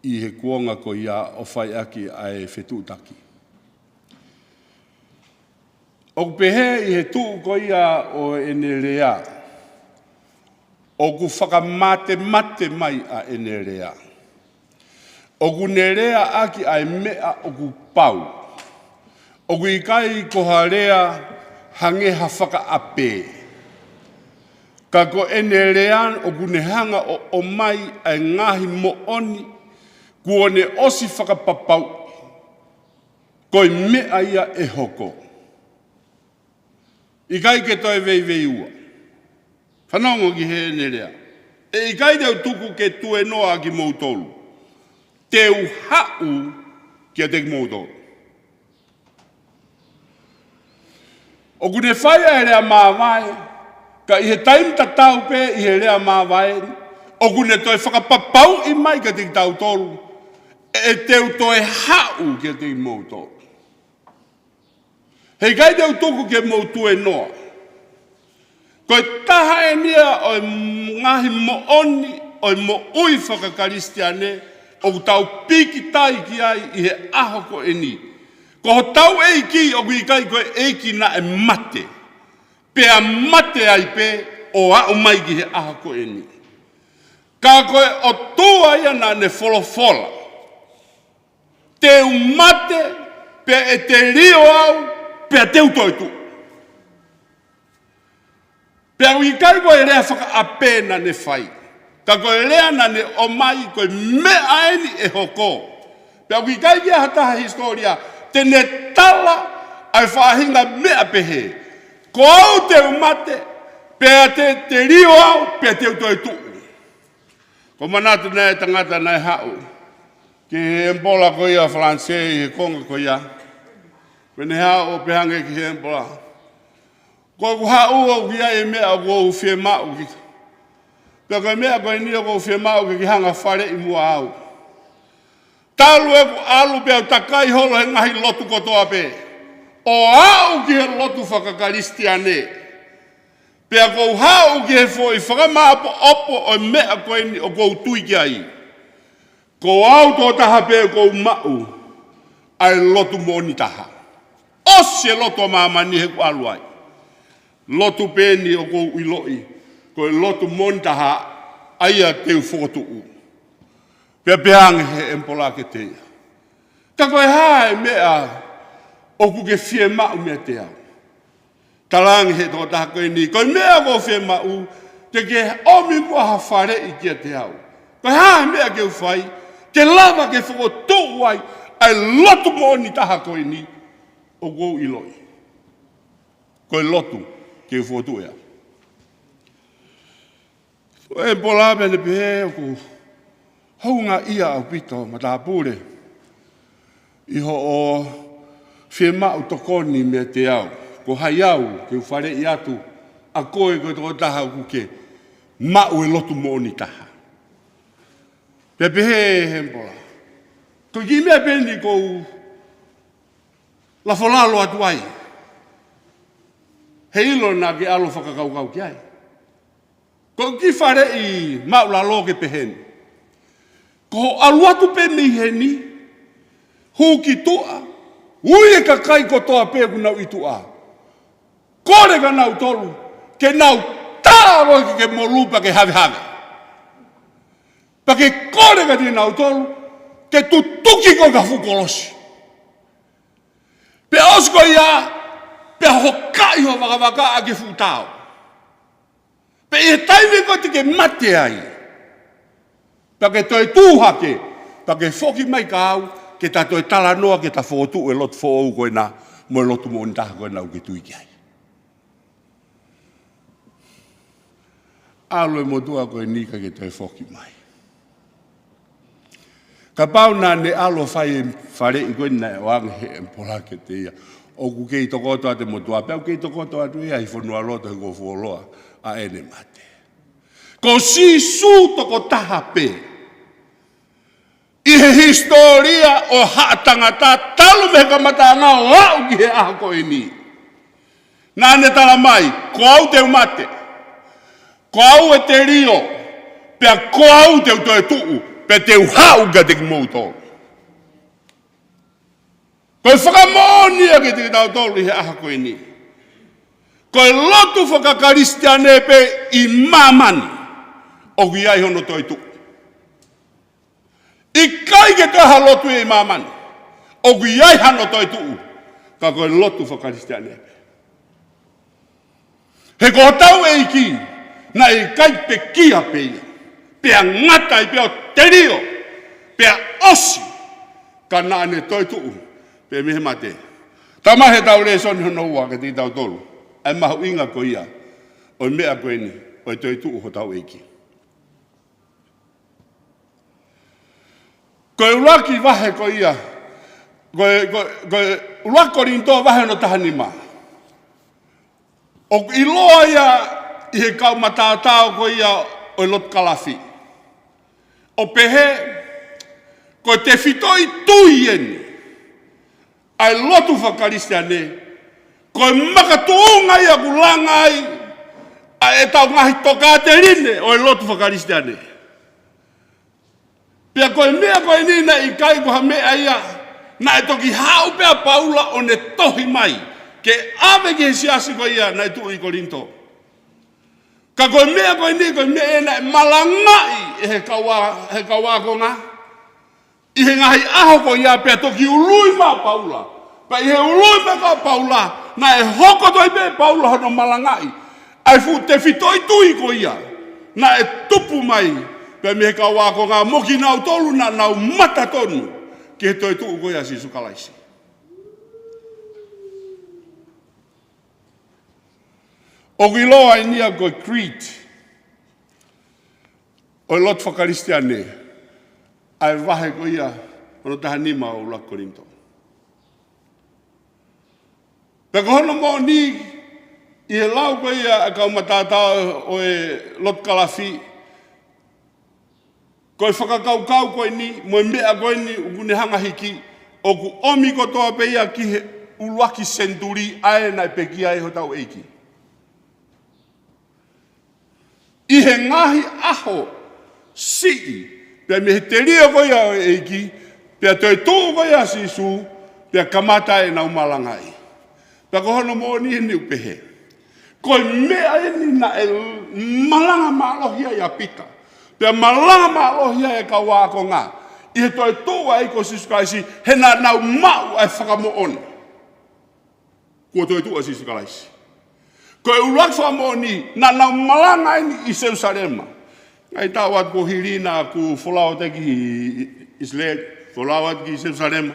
ʻi he kuonga ko ia ʻo fai ʻaki ʻa e fetuʻutaki. ʻOku pehē ʻi he tuʻu ko ia ʻo ʻene lea, ʻoku fakamatemate mai ʻa ʻene lea. ʻOku ne lea ʻaki ʻa e meʻa ʻoku pau. ʻOku ʻikai ko ha lea hangē ha fakaʻapē. Ka ko ʻene lea ʻoku ne hanga ʻo ʻomai ʻa e ngaahi moʻoni kuo ne ʻosi fakapapauʻi ko e meʻa ia ʻe hoko. ʻIkai ke toe veiveiua. Fanongo ki heʻene lea. ʻE ʻikai te u tuku ke tuenoa kimoutolu. Te u haʻu kiate kimoutolu. ʻOku ne fai ʻa e lea māvae, ka ʻi he taimi tatau pē ʻi he lea māvae, ʻoku ne toe fakapapauʻi mai kiate kitautolu, ʻe te u toe haʻu kiate kimoutolu. He ʻikai te u tuku ke mou tuenoa. Ko e taha eni ia ʻo e ngaahi moʻoni ʻo e moʻui fakakalisitiane ʻoku tau pīkitai ki ai ʻi he ʻaho ko eni. Ko hotau ʻEiki ʻoku ʻikai ko e ʻEiki naʻe mate. Pea mate ai pē ʻo aʻu mai ki he ʻaho ko eni. Ka ko e ʻOtua ia naʻa ne folofola. Te u mate, pea ʻe te lio au, pea te u toetuʻu. Pea ʻoku ʻikai ko e lea fakaʻapē naʻa ne fai. Ka ko e lea naʻa ne ʻomai ko e meʻa eni ʻe hoko. Pea ʻoku ʻikai ke ʻi ai ha taha hisitōlia, te ne tala ʻa e faʻahinga meʻa pehē. Ko au te u mate, pea te, te lio au, pea te u toetuʻu. Ko e manatu naʻe tangata naʻe haʻu ki he ʻemipola ko ia ʻa Falanisē ʻi he konga ko ia. Pea ne haʻu ʻo pehē ange ki he ʻemipola. Ko ʻeku haʻu au ki ai e meʻa ʻoku ou fiemaʻu ki. Pea ko e meʻa ko eni ʻoku ou fiemaʻu ke ke hanga faleʻi muʻa au. Talu ʻeku ʻalu pea u takai holo he ngaahi lotu kotoa pē. ʻO aʻu ki he lotu fakakalisitiane. Pea ʻoku ou haʻu ki he foʻi fakamāʻopoʻopo ʻo e meʻa ko eni ʻoku ou tui ki ai. Ko au tokotaha pē ʻoku ou maʻu ʻa e lotu moʻoni taha. ʻOsi e lotu ʻa māmani heʻeku ʻalu ai. Lotu pē eni ʻoku ou ʻiloʻi, ko e lotu moʻoni taha ʻa ia te u fokotuʻu. Pea pehē ange he ʻemipola kiate ia. Ka ko e hā e meʻa ʻoku ke fiemaʻu meiate au. Talaange he tokotaha ko eni, ko e meʻa ʻoku ou fiemaʻu, te ke ʻomi muʻa ha faleʻi kiate au. Ko e hā e meʻa ke u fai, ke lava ke fokotuʻu ai, ʻa e lotu moʻoni taha ko eni, ʻoku ou ʻiloʻi. Ko e lotu, ke u fokotuʻu ia. Ko e ʻemipola pea ne pehē ʻoku houngaʻia ʻaupito matāpule. ʻI hoʻo fiemaʻu tokoni meiate au. Ko hai au, ke u faleʻi atu, ʻa koe ko e tokotaha ʻoku ke maʻu e lotu moʻoni taha. Pea pehē he ʻemipola. Ko e kiʻi meʻa pē eni ʻoku ou lafolalo atu ai. Heiʻilo naʻa ke ʻalu fakakaukau ki ai. Ko e kiʻi faleʻi māʻulalo ke pehē ni. Ko hoʻo ʻalu atu pē mei heni, hū ki tuʻa, ui e kakai kotoa pē ʻoku nau ʻi tuʻa. Kole kia nautolu, ke nau tā ʻo ke ke molu pea ke havehave. Pea ke kole kia nautolu, ke tutuki koe ki ha fuʻu kolosi. Pea ʻosi ko ia, pea hokaʻi ho vakavaka ʻaki e fuʻu tao. Pea ʻi he taimi ko ē te ke mate ai. Pea ke toe tuʻu hake, pea ke foki mai kia au, ke ta toe talanoa, ke ta fokotuʻu e lotu foʻou ko ena, mo e lotu moʻoni taha ko ena ʻoku ke tui ki ai. ʻAlu e motuʻa ko eni ʻikai ke toe foki mai. Kapau naʻa ne ʻalu ʻo fai e faleʻi ko eni naʻe ʻoange he ʻemipola kiate ia. ʻOku kei tokoto atu e motuʻa pea ʻoku kei tokoto atu ia ʻi fonualoto he kuo fuoloa ʻa ʻene mate. Ko Sīsū tokotaha pē. ʻI he hisitōlia ʻo haʻa tangata talu mei he kamataʻanga ʻo aʻu ki he ʻaho ko eni. Naʻa ne tala mai, ko au te u mate, ko au e telio, pea ko au te u toetuʻu, pea te u haʻu kiate kimoutolu. Ko e fakamoʻoni ia kiate kitautolu ʻi he ʻaho ko eni. Ko e lotu fakakalisitiane pē ʻi māmani ʻoku ʻi ai hono toetuʻu. ʻIkai ke toe ha lotu ia ʻi māmani ʻoku ʻi ai hano toetuʻu, ka ko e lotu fakakalisitiane pē. He ko hotau ʻEiki, naʻe ʻikai pekia pē ia, pea ngata ai pea ʻo telio, pea ʻosi, ka naʻa ne toetuʻu pē mei he mate. Tau maʻu heʻetau lēsoni hono ua kiate kitautolu ʻa e mahuʻinga ko ia ʻo e meʻa ko eni ʻo e toetuʻu hotau ʻEiki. Ko e ʻuluaki vahe ko ia, ko e, ko e, ko e ʻuluaki Kolinitō vahe hono taha nima. ʻOku ʻiloa ia ʻi he kau mataotao ko ia ʻo e lotu kalafi ʻo pehē, ko e tefitoʻi tui eni ʻa e lotu fakakalisitiane, ko e makatuʻunga ia ʻoku langa ai ʻa ʻetau ngaahi tokāteline ʻo e lotu fakakalisitiane. Pea ko e meʻa ko eni naʻe ʻikai ko ha meʻa ia, naʻe toki haʻu pē ʻa Paula ʻo ne tohi mai ke ʻave ki he siasi ko ia naʻe tuʻu ʻi Kolinitō. Ka ko e meʻa ko eni, ko e meʻa ia naʻe malangaʻi ʻe he kau ā-, he kau ākonga ʻi he ngaahi ʻaho ko ia, pea toki ului mai ʻa Paula. Pea ʻi he ului mai ko ia ʻa Paula, naʻe hoko atu ai pē ʻe Paula hono malangaʻi ʻa e fuʻu tefitoʻi tui ko ia naʻe tupu mai pē mei he kau ākonga mo kinautolu naʻa nau mata tonu ki he toetuʻu ko ia ʻa Sīsū Kalaisi. ʻOku ʻiloa eni ia ko e creed ʻo e lotu fakakalisitiane, ʻa e vahe ko ia hono taha nima ʻo e ʻuluaki Kolinitō. Pea ko hono moʻoni, ʻi he lau ko ia ʻa e kau mataotao ʻo e lotu kalafi, ko e fakakaukau ko eni mo e meʻa ko eni ʻoku ne hanga hiki, ʻoku ʻomi kotoa pē ia ki he ʻuluaki senituli ʻa ē naʻe pekia ai hotau ʻEiki. ʻI he ngaahi ʻaho siʻi, pea mei he telio ko ia ʻo e ʻEiki, pea toetuʻu ko ia ʻa Sīsū, pea kamata ʻenau malangaʻi. Pea ko hono moʻoni eni ʻoku pehē, ko e meʻa eni naʻe malanga mālohi ai ʻa Pita, pea malanga mālohi ai ʻa e kau ākonga ʻi he toetuʻu ʻa e ʻEiki ko Sīsū Kalaisi, he naʻa nau maʻu ʻa e fakamoʻoni kuo toetuʻu ʻa Sīsū Kalaisi. Ko e ʻuluaki fakamoʻoni naʻa nau malanga eni ʻi Selusalema. Ngaahi taʻu atu kuo hili naʻa ku folau atu ki ʻIsileli, folau atu ki Selusalema.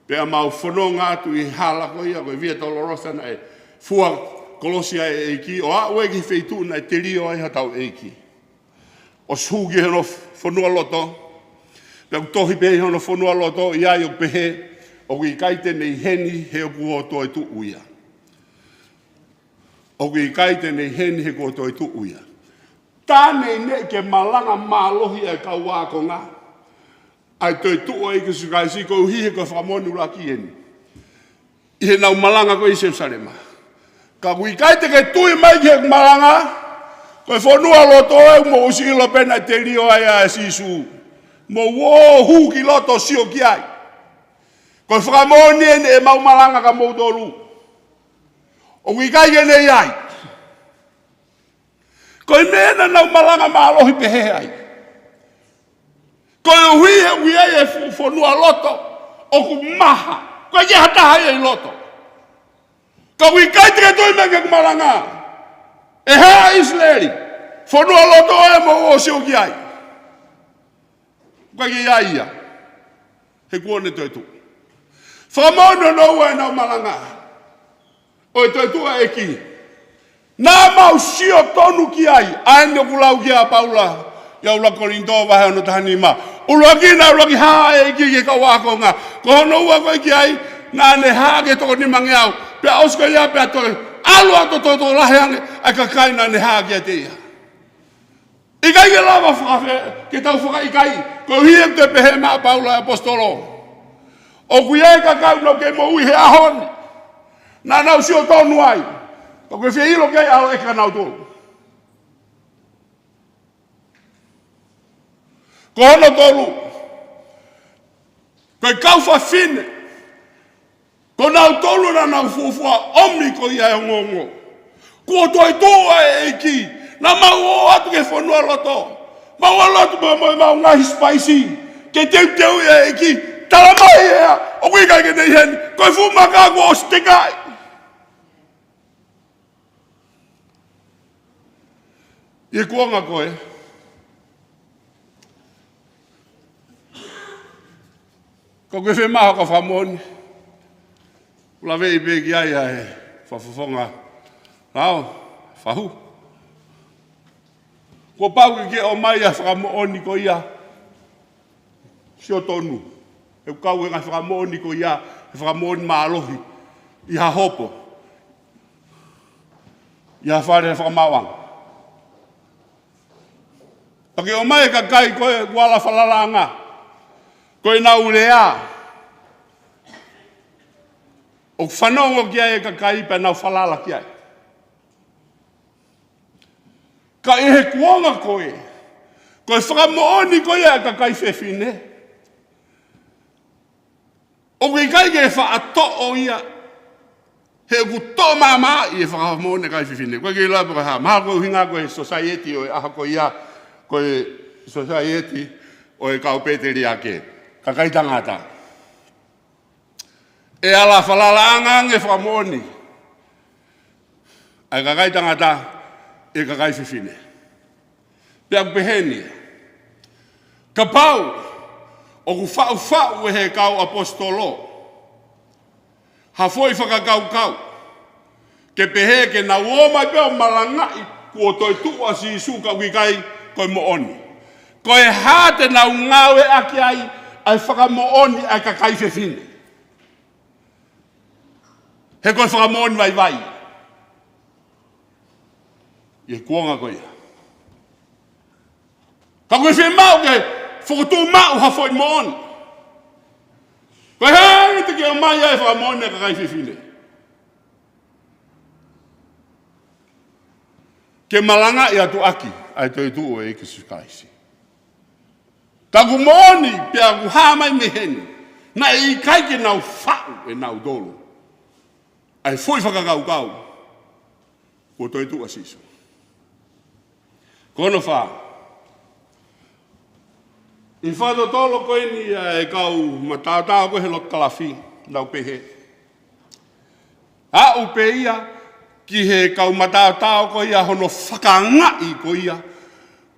Pea mau fononga atu ʻi he hala ko ia ko e Via Dolorosa naʻe fua kolosi ai e ʻEiki, ʻo aʻu ai ki he feituʻu naʻe telio ai hotau ʻEiki. ʻO sū ki hono fonualoto. Pea ʻoku tohi pē ʻi hono fonualoto ʻi ai ʻoku pehē, ʻoku ʻikai te ne ʻi heni he kuo toetuʻu ia. ʻOku ʻikai te ne ʻi heni he kuo toetuʻu ia. Tā neʻineʻi ke malanga mālohi ʻa e kau ākonga ʻa e toetuʻu ʻa e ʻEiki ko Sīsū Kalaisi koeʻuhi he ko e fakamoʻoni ʻuluaki eni ʻi heʻenau malanga ko ē ʻi Selusalema. Ka ʻoku ʻikai te ke tui mai ki heʻeku malanga, ko e fonualoto ē mou ʻosi ʻilo pē naʻe telio ai ʻa Sīsū. Mou ō hū ki loto ʻo sio ki ai. Ko e fakamoʻoni eni ʻemau malanga kia moutolu. ʻOku ʻikai ke ne ʻi ai. Ko e meʻa naʻa nau malanga mālohi pehē ai. Koeʻuhi he ʻoku ʻi ai e fu-, fonualoto ʻoku maha. ʻOku ʻikai ha taha ia ʻi loto. Ka ʻoku ʻikai te ke tui mai ki heʻeku malanga. ʻE haʻa ʻIsileli, fonualoto ē mou ō ʻo sio ki ai. ʻOku ʻikai ke ʻi ai ia. He kuo ne toetuʻu. Fakamoʻoni hono ua ʻenau malanga ʻo e toetuʻu ʻa e ʻEiki. Naʻa mau sio tonu ki ai, ʻa eni ʻoku lau ki ai ʻa Paula ʻi he ʻuluaki Kolinitō vahe hono taha nima. ʻUluaki naʻe ʻuluaki hā ʻa e ʻEiki ki he kau ākonga. Ko hono ua ko ē ki ai, naʻa ne hā ki he toko nimangeau. Pea ʻosi ko ia pea toe ʻalu atu ʻo tokolahi ange ʻa e kakai naʻa ne hā kiate ia. ʻIkai ke lava fakafe-, ke tau fakaʻikaiʻi, koeʻuhi he ʻoku toe pehē mai ʻa Paula ʻa e ʻaposetolo. ʻOku ʻi ai e kakai ʻoku nau kei moʻui he ʻaho ni. Naʻa nau sio tonu ai. Ka ʻoku ke fie ʻilo ki ai ʻa e ʻalu ʻa kinautolu. Ko hono tolu, ko e kau fafine, ko nautolu naʻa nau fuofua ʻomi ko ia e ongoongo. Kuo toetuʻu ʻa e ʻEiki, naʻa mau ō atu ki he fonualoto. Mau ō atu mo, mo, mau ngaahi sipaisi, ke teuteuʻi ʻa e ʻEiki. Tala mai ʻe ia, ʻoku ʻikai ke ne ʻi heni, ko e fuʻu maka kuo ʻosi tekaʻi. ʻI he kuonga ko ē, ka ʻoku ke fiemaʻu ha kau fakamoʻoni, ʻoku laveʻi pē ki ai ʻa e fakafofonga lao, fahu. Kuo pau ke ke ʻomai ʻa e fakamoʻoni ko ia, sio tonu. He ʻoku kau e ngaahi fakamoʻoni ko ia he fakamoʻoni mālohi ʻi ha hopo, ʻi ha fale fakamaauʻanga. Pea ke ʻomai e kakai ko ē ʻoku ala falalaʻanga, ko ʻenau lea ʻoku fanongo ki ai e kakai pea nau falala ki ai. Ka ʻi he kuonga ko ē, ko e fakamoʻoni ko ia ʻa e kakai fefine, ʻoku ʻikai ke faʻa toʻo ia, he ʻoku toʻo māmāʻi e fakamoʻoni ʻa e kakai fefine. Ko e kei lava ko e hā, mahalo ko e ʻuhinga ko e sōsaieti ʻo e ʻaho ko ia, ko e sōsaieti ʻo e kau pēteliake, kakai tangata. ʻE ala falalaʻanga ange fakamoʻoni ʻa e kakai tangata ʻi he kakai fefine. Pea ʻoku peheni, kapau ʻoku faʻufaʻu ʻe he kau ʻaposetolo ha foʻi fakakaukau ke pehē ke nau ō mai pē ʻo malangaʻi kuo toetuʻu ʻa Sīsū ka ʻoku ʻikai ko e moʻoni, ko e hā te nau ngāueʻaki ai ʻa e fakamoʻoni ʻa e kakai fefine? He ko e fakamoʻoni vaivai ʻi he kuonga ko ia. Ka ʻoku ke fiemaʻu ke fokotuʻu maʻu ha foʻi moʻoni, ko e hā te ke ʻomai ai e fakamoʻoni ʻa e kakai fefine? Ke malangaʻi atu ʻaki ʻa e toetuʻu ʻo e ʻEiki ko Sīsū Kalaisi. Ka ʻoku moʻoni pea ʻoku hā mai mei heni, naʻe ʻikai ke nau faʻu ʻe nautolu ʻa e foʻi fakakaukau kuo toetuʻu ʻa Sīsū. Ko hono fā, ʻi he fakatotolo ko eni ʻa e kau mataotao ko ē he lotu kalafi, nau pehē, aʻu pē ia ki he kau mataotao ko ia hono fakaangaʻi ko ia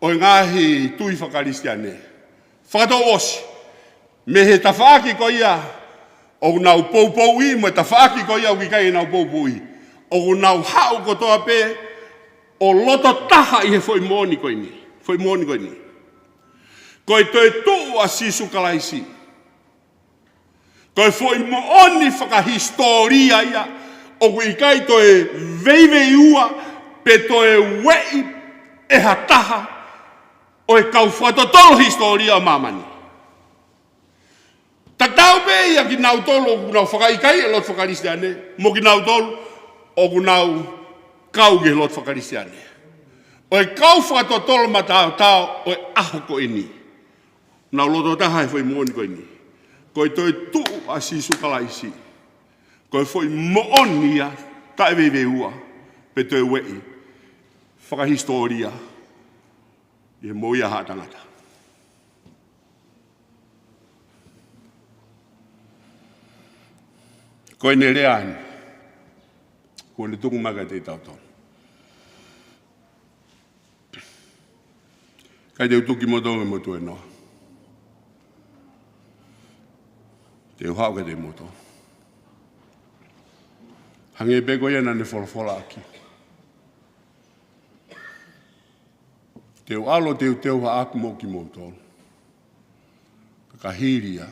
ʻo e ngaahi tui fakakalisitiane. Fakatouʻosi, mei he tafaʻaki ko ia ʻoku nau poupouʻi mo e tafaʻaki ko ia ʻoku ʻikai ke nau poupouʻi, ʻoku nau haʻu kotoa pē ʻo loto taha ʻi he foʻi moʻoni ko eni. Foʻi moʻoni ko eni, ko e toetuʻu ʻa Sīsū Kalaisi, ko e foʻi moʻoni fakahisitōlia ia, ʻoku ʻikai toe veiveiua pe toe ueʻi ʻe ha taha ʻo e kau fakatotolo hisitōlia ʻo māmani. Tatau pē ia kinautolu ʻoku nau fakaʻikaiʻi e lotu fakakalisitiane mo kinautolu ʻoku nau kau ki he lotu fakakalisitiane. ʻO e kau fakatotolo mataotao ʻo e ʻaho ko eni, nau loto taha he foʻi moʻoni ko eni, ko e toetuʻu ʻa Sīsū Kalaisi, ko e foʻi moʻoni ia taʻeveiveiua pe toe ueʻi fakahisitōlia ʻi he moʻui ʻa haʻa tangata. Ko ʻene lea eni kuo ne tuku mai kiate kitautolu. ʻIkai te u tuku kimoutolu mo e tuēnoa. Te u haʻu kiate kimoutolu. Hangē pē ko ia naʻa ne folofolaʻaki, te u ʻalu ʻo teuteu haʻaku moʻo kimoutolu. Ka ka hili ia,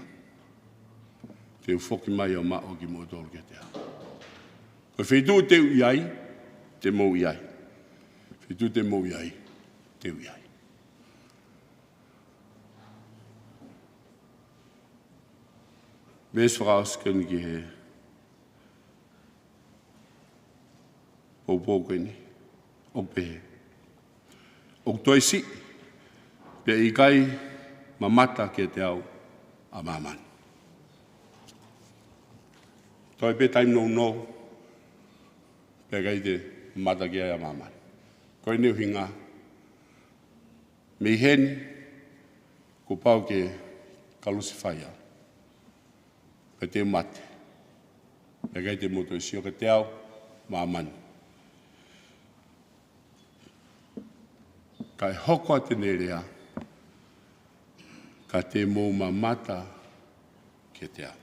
te u foki mai ʻo maʻu kimoutolu kiate au. Ko e feituʻu te u ʻi ai, te mou ʻi ai. Feituʻu te mou ʻi ai, te u ʻi ai. Veesi fakaʻosi ko eni ki he Pō ko eni, ʻoku pehē, ʻoku toe siʻi, pea ʻikai mamata kiate au ʻa māmani. Toe pē taimi nounou, pea ʻikai te mamata ki ai ʻa māmani. Ko eni ʻuhinga, mei heni, kuo pau ke kalusefai au. Pea te u mate. Pea ʻikai te mou toe sio kiate au ʻa māmani. Kae hoko atu ʻene lea, ka te mou mamata kiate au.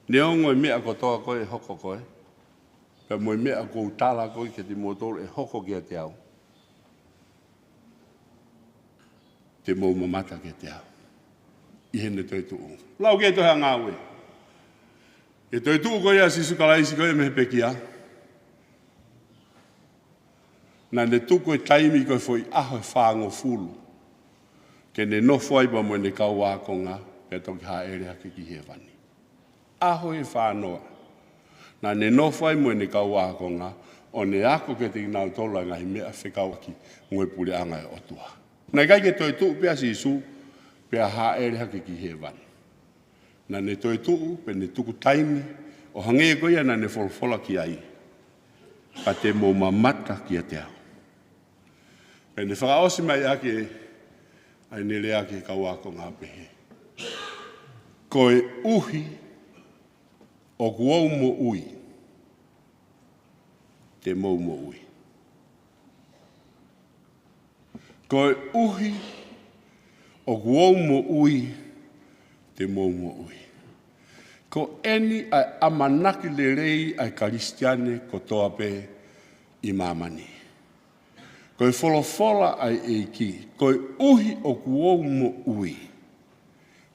Neongo e meʻa kotoa ko ē ʻe hoko ko ē, pea mo e meʻa ʻoku ou tala ko ē kiate kimoutolu ʻe hoko kiate au, te mou mamata kiate au ʻi heʻene toetuʻu. Lau ki he tohi Ngāue. ʻI he toetuʻu ko ia ʻa Sīsū Kalaisi ko ia mei he pekia, naʻa ne tuku e taimi ko e foʻi ʻaho ʻe fāngofulu ke ne nofo ai pea mo ʻene kau ākonga, pea toki hāʻele hake ki hēvani. ʻAho ʻe fāngofulu. Naʻa ne nofo ai mo ʻene kau ākonga, ʻo ne ako kiate kinautolu ʻa e ngaahi meʻa fekauʻaki mo e puleʻanga ʻo e ʻOtua. Naʻe ʻikai ke toetuʻu pē ʻa Sīsū, pea hāʻele hake ki hēvani. Naʻa ne toetuʻu, pea ne tuku taimi, ʻo hangē ko ia naʻa ne folofola ki ai. Ka te mou mamata kiate au. Pea ne fakaʻosi mai ʻaki ʻa ʻene lea ki he kau ākonga ʻo pehē, koeʻuhi ʻoku ou moʻui, te mou moʻui. Koeʻuhi ʻoku ou moʻui, te mou moʻui. Ko eni ʻa e ʻamanaki lelei ʻa e Kalisitiane kotoa pē ʻi māmani. Ko e folofola ʻa e ʻEiki, koeʻuhi ʻoku ou moʻui,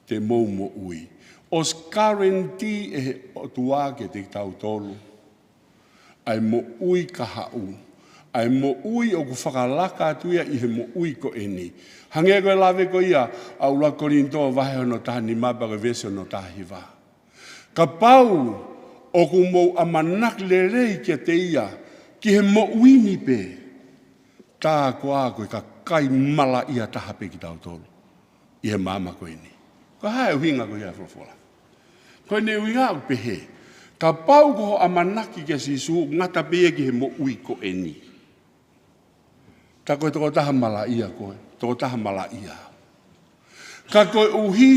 te mou moʻui. ʻOsi guarantee ʻe he ʻOtua kiate kitautolu ʻa e moʻui kahaʻu, ʻa e moʻui ʻoku fakalaka atu ia ʻi he moʻui ko eni. Hangē ko e lave ko ia ʻa ʻuluaki Kolinitō vahe hono taha nima pea ko e veesi hono taha hiva. Kapau ʻoku mou ʻamanaki lelei kiate ia ki he moʻui ni pē, tā koā ko e kakai malaʻia taha pē kitautolu ʻi he māmani ko eni. Ko e hā e ʻuhinga ko ia e folofola? Ko ʻene ʻuhinga ʻoku pehē, kapau ko hoʻo ʻamanaki kia Sīsū, ngata pē ia ki he moʻui ko eni, tā ko e tokotaha malaʻia koe, tokotaha malaʻia. Ka koeʻuhi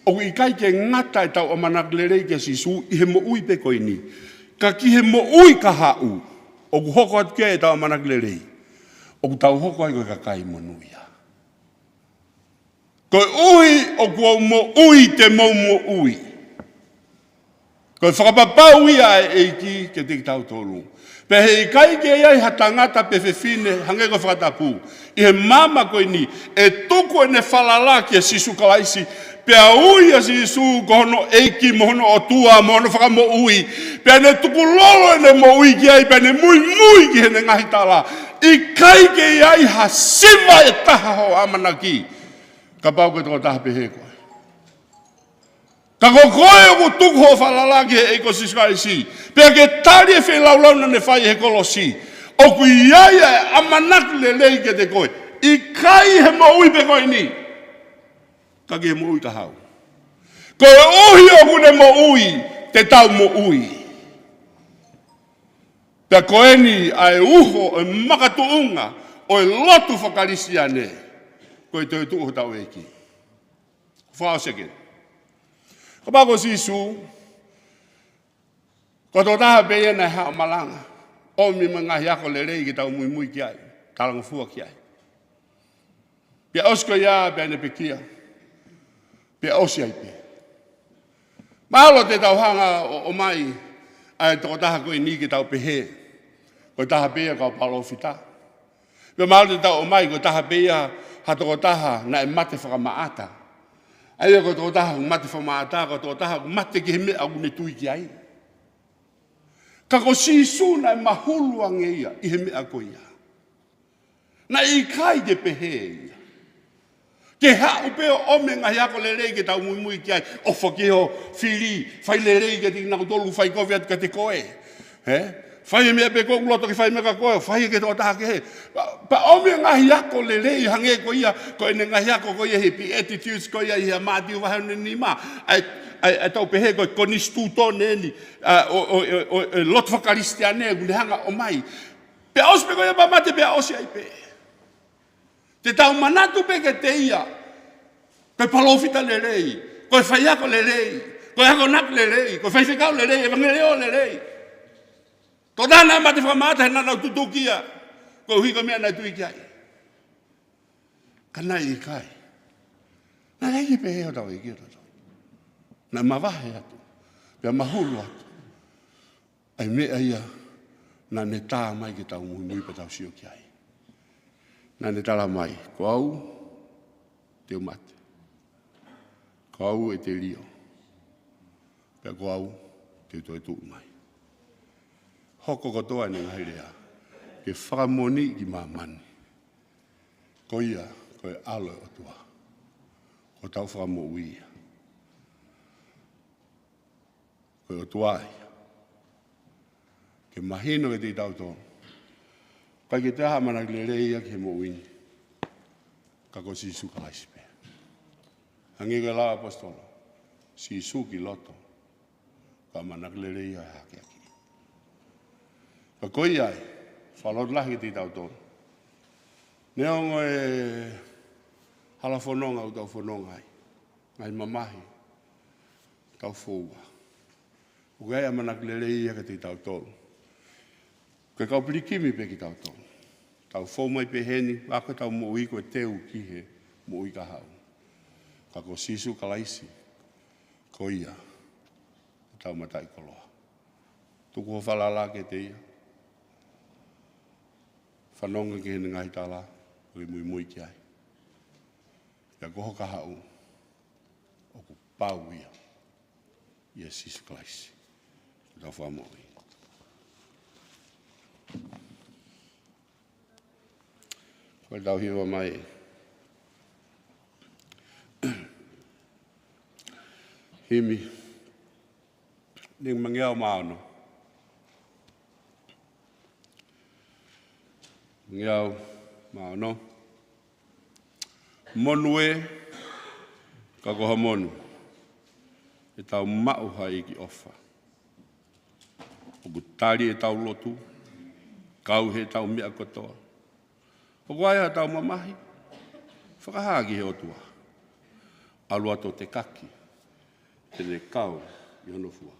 ʻoku ʻikai ke ngata ʻetau ʻamanaki lelei kia Sīsū ʻi he moʻui pē ko eni, ka ki he moʻui kahaʻu ʻoku hoko atu ki ai ʻetau ʻamanaki lelei, ʻoku tau hoko ai ko e kakai monūʻia. Koeʻuhi ʻoku ou moʻui, te mou moʻui. Ko e fakapapau ia ʻa e ʻEiki kiate kitautolu. Pea heʻikai ke ʻi ai ha tangata pe fefine, hangē ko e fakatapu, ʻi he māmani ko eni, ʻe tuku ʻene falala kia Sīsū Kalaisi, pea ui ʻa Sīsū ko hono ʻEiki mo hono ʻOtua mo hono Fakamoʻui, pea ne tukulolo ʻene moʻui ki ai, pea ne muimui ki heʻene ngaahi tala. ʻIkai ke ʻi ai ha siva ʻe taha hoʻo ʻamanaki, kapau ko e tokotaha pehē koe. Ka ko koe ʻoku tuku hoʻo falala ki he ʻEiki ko Sīsū Kalaisi, pea ke tali e feilaulau naʻa ne fai he kolosi, ʻoku ʻi ai ʻa e ʻamanaki lelei kiate koe. ʻIkai he moʻui pē ko eni, ka ki he moʻui kahaʻu. Koeʻuhi ʻoku ne moʻui, te tau moʻui. Pea ko eni ʻa e uho ʻo e makatuʻunga ʻo e lotu faka-Kalisitiane, ko e toetuʻu hotau ʻEiki. Fakaʻosi ʻaki eni. Kapau ko Sīsū, ko e tokotaha pē ia naʻe haʻu ʻo malanga, ʻomi mo e ngaahi ako lelei ke tau muimui ki ai, talangofua ki ai. Pea ʻosi ko ia, pea ne pekia. Pea ʻosi ai pē. Mahalo te tau hanga ʻo, ʻomai ʻa e tokotaha ko eni ke tau pehē, ko e taha pē ia kau palōfita. Pea mahalo te tau ʻomai ko e taha pē ia ha tokotaha naʻe mate fakamaʻata. ʻA ia ko e tokotaha mate fakamaʻata, ko e tokotaha mate ki he meʻa ʻoku ne tui ki ai. Ka ko Sīsū naʻe mahulu ange ia ʻi he meʻa ko ia. Naʻe ʻikai ke pehē ia ke haʻu pē ʻo ʻomi e ngaahi ako lelei ke tau muimui ki ai, ʻo fakaʻilo, fili, fai lelei kiate kinautolu, fai kovi atu kiate koe. Ē? Fai e meʻa pē ʻoku loto ke fai meʻa ka ko e fai ke tō taha kehe. Pea, pea ʻomi e ngaahi ako lelei hangē ko ia, ko ʻene ngaahi ako ko ia he Beatitudes ko ia ʻi he Mātiu vahe hono nima. ʻA e, ʻa e, ʻa e tau pehē ko e konisitūtone eni, ʻa, ʻo, ʻo, ʻo, ʻo, ʻo e lotu fakakalisitiane, ʻoku ne hanga ʻo ʻomai. Pea ʻosi pē ko ia pea mate pea ʻosi ai pē. Te tau manatu pē kiate ia. Ko e palōfita lelei, ko e faiako lelei, ko e akonaki lelei, ko e faifekau lelei, ʻevangeliō lelei. Tō taha naʻe mate fakamātoato he naʻa nau tutuki ia, koeʻuhi ko e meʻa naʻe tui ki ai. Ka naʻe ʻikai. Naʻe ʻikai ke pehē ʻe hotau ʻEiki ʻo tautolu. Naʻe mavahe atu, pea mahulu atu ʻa e meʻa ia naʻa ne tā mai ke tau muimui pea tau sio ki ai. Naʻa ne tala mai, ko au te u mate, ko au ʻe te lio, pea ko au te u toe tuʻu mai. Hoko kotoa ʻene ngaahi lea ke fakamoʻoni ki māmani ko ia ko e ʻAlo ʻo e ʻOtua, ko hotau Fakamoʻui ia. Ko e ʻOtua ia. Ke mahino kiate kitautolu, ʻikai ke toe ʻi ai ha ʻamanaki lelei ia ki he moʻui ni, ka ko Sīsū Kalaisi pē. Hangē ko e lau ʻa e ʻaposetolo, Sīsū ki loto, ko e ʻamanaki lelei ia ʻo e hakeakiʻi. Ka ko ia ai, fakalotolahi kiate kitautolu. Neongo e hala fononga ʻoku tau fononga ai, ngaahi mamahi tau foua, ʻoku ʻi ai e ʻamanaki lelei ia kiate kitautolu. Ko e kau pilikimi pē kitautolu. Tau fou mai pē heni, ʻa ko ʻetau moʻui ko e teu ki he moʻui ka haʻu. Ka ko Sīsū Kalaisi, ko ia ʻetau mataʻikoloa. Tuku ho falala kiate ia. Fanongo ki heʻene ngaahi tala, ʻo ke muimui ki ai. Pea ko ho kahaʻu, ʻoku pau ia ʻia Sīsū Kalaisi, ko hotau Fakamoʻui. Ko ʻetau hiva mai. Himi nimangeau mā ono. Nimangeau mā ono. Monu ē, ka ko ha monu ʻetau maʻu ha ʻEiki ʻofa. ʻOku tali ʻetau lotu, kau heʻetau meʻa kotoa. ʻOku ʻi ai haʻatau mamahi, fakahā ki he ʻOtua. ʻAlu atu ʻo tekaki, te ne kau ʻi hono fua.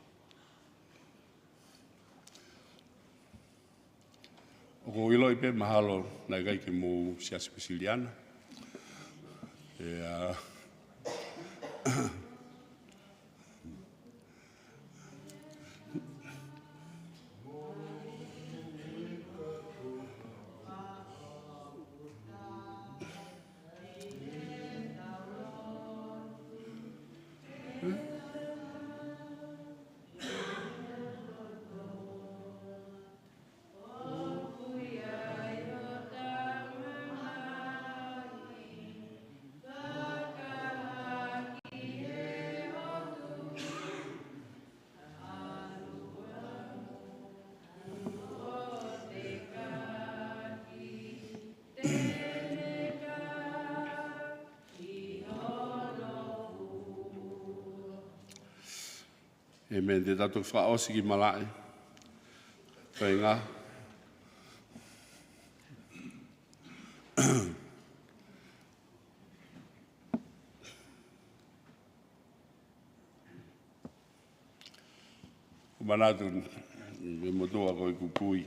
ʻOku ou ʻiloʻi pē mahalo naʻe ʻikai ke mou Siasi Uēsiliana. ʻIa. ʻĒmeni. Te tau toki fakaʻosi ki malaʻe. Kāinga. Manatu, ʻe motuʻa ko e kukui.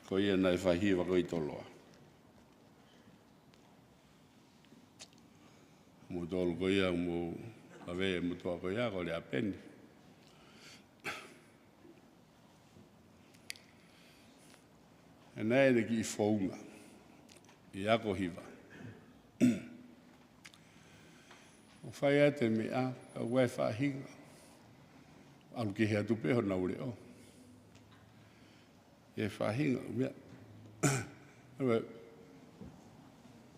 Ko ia naʻe fai hiva ko e toloa. Mou tolu ko ia, mou ʻave e motuʻa ko ia, ko Leapeni. ʻE naʻe ʻene kiʻi founga ʻi he ako hiva. ʻO fai atu e meʻa, ka ʻoku ʻi ai e faʻahinga ʻalu kehe atu pē honau leʻo. ʻE faʻahinga, meʻa. Anyway,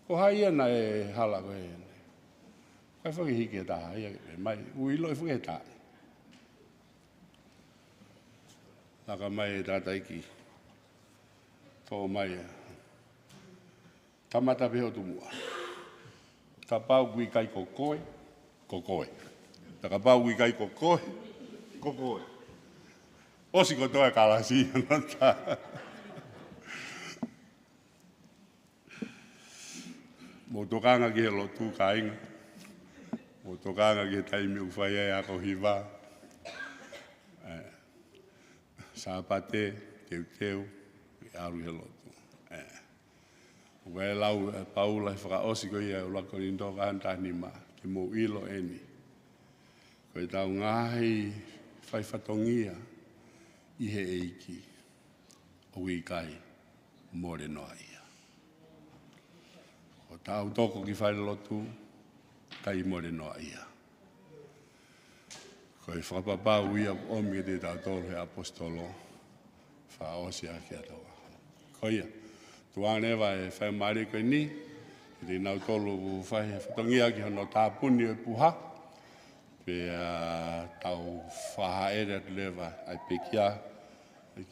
ko hai ia naʻe hala ko ē? Kai fakahiki e taha ia, ʻe mai, ʻoku ʻiloʻi fakahetaʻi. Taka mai e tangataʻeiki. Toʻo mai e kamata pē hoto muʻa. Kapau ʻoku ʻikai ko koe, ko koe. Ka kapau ʻoku ʻikai ko koe, ko koe. ʻOsi kotoa e kalasi, nota. Mou tokanga ki he lotu, kāinga. Mou tokanga ki he taimi ʻoku fai ai e ako hiva. ʻE, Sāpate, teuteu, ke ʻalu he lotu. ʻE, ʻoku ʻi ai e lau ʻa Paula he fakaʻosi ko ia ʻo e ʻuluaki Kolinitō vahe taha nima, ke mou ʻilo eni. Ko ʻetau ngaahi fai fatongia ʻi he ʻEiki, ʻoku ʻikai mole noaʻia. ʻO tau toko ki fale lotu, ʻikai mole noaʻia. Ko e fakapapau ia ʻoku ʻomi kiate kitautolu he ʻaposetolo, fakaʻosi ʻaki ʻa Tonga. Ko ia, tuku ange leva e faingamālie ko eni, kiate kinautolu ʻoku fai e fatongia ki hono tāpuni ʻo e puha, pea tau fakahaʻele atu leva ʻa e pekia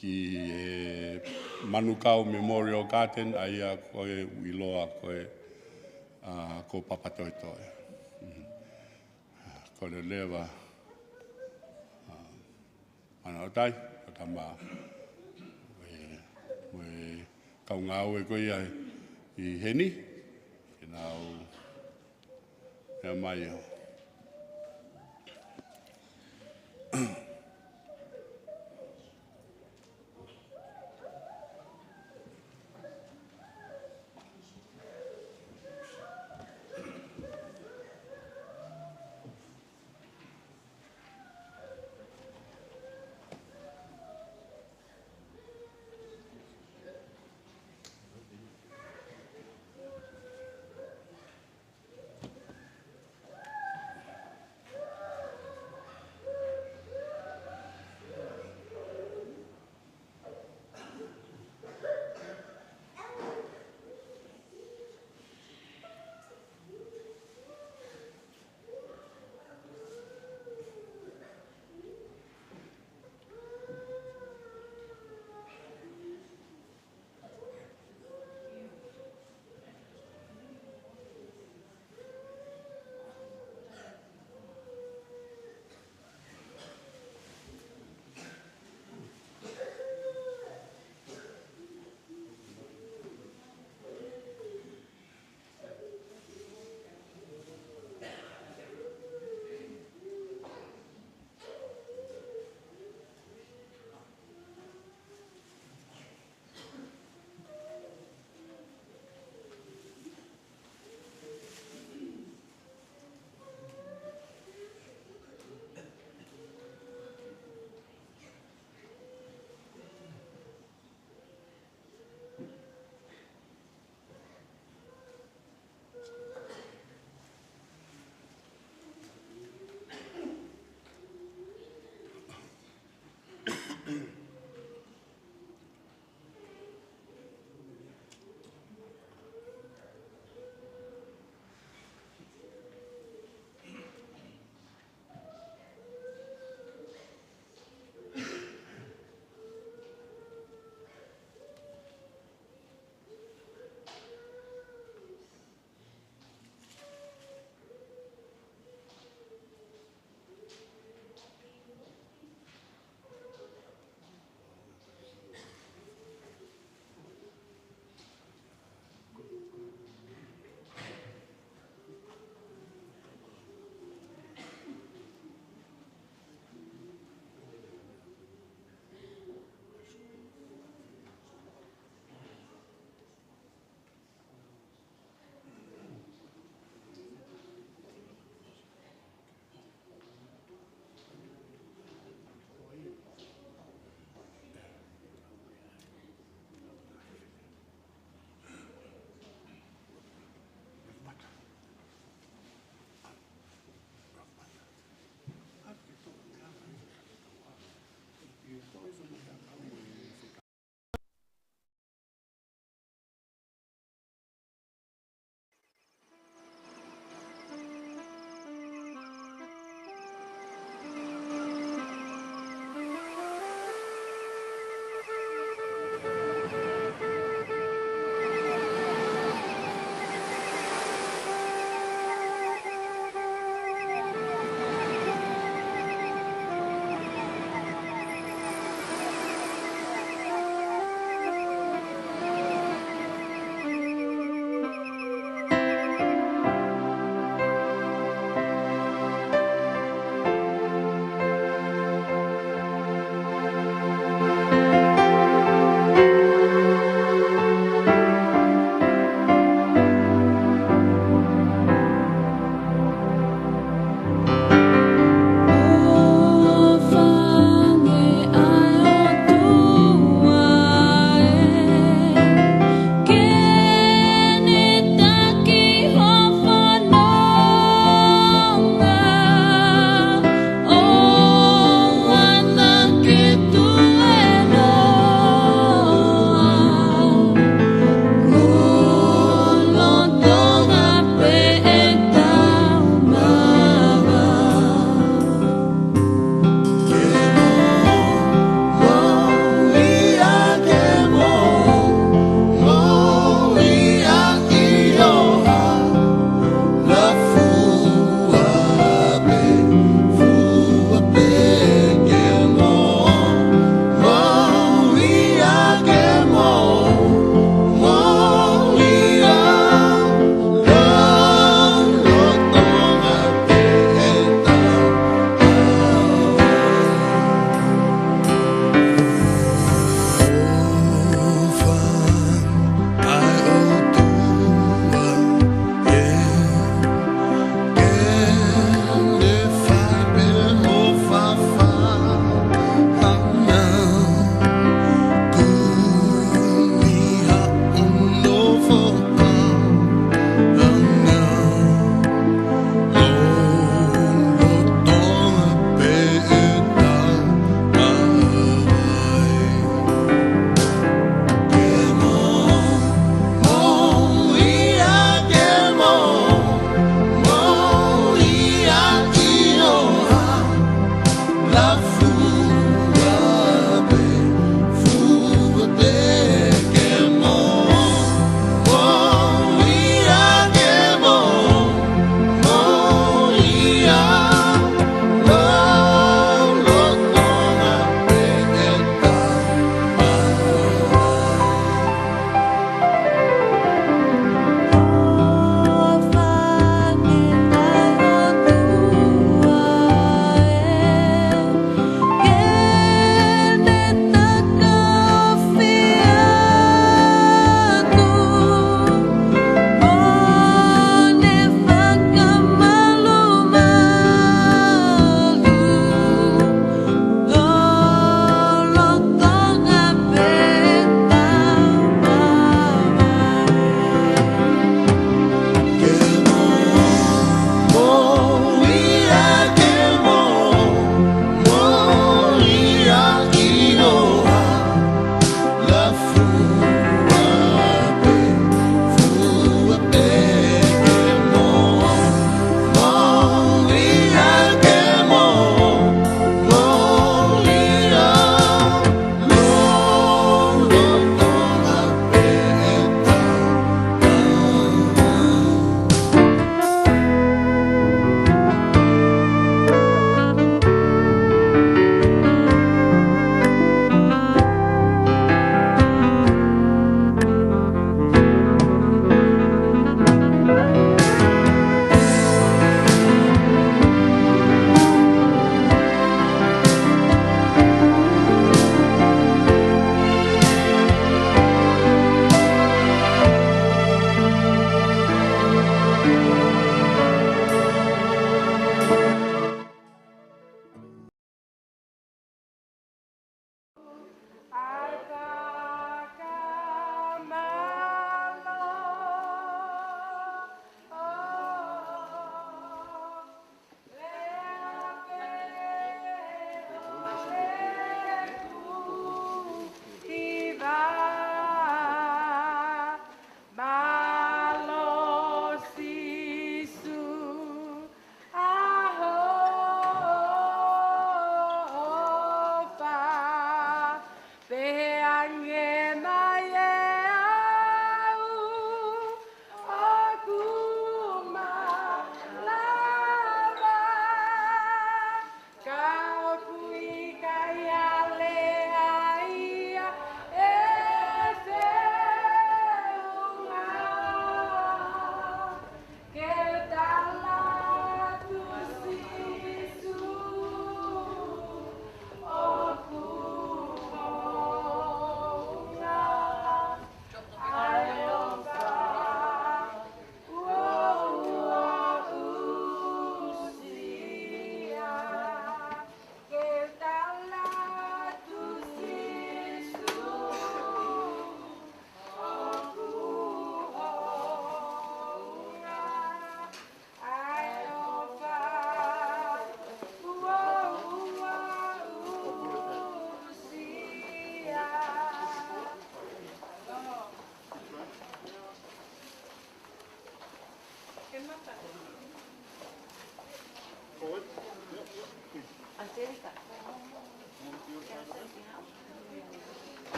ki he Manukau Memorial Garden, ʻa ia ko e ʻiloa ko e, ʻa, ko Papatoetoe. Mm. Kole leva, ʻa, Mana ʻo tai, ʻo tama, ʻe, mo e kau ngāue ko ia ʻi heni, ke nau, ʻe mai ʻo.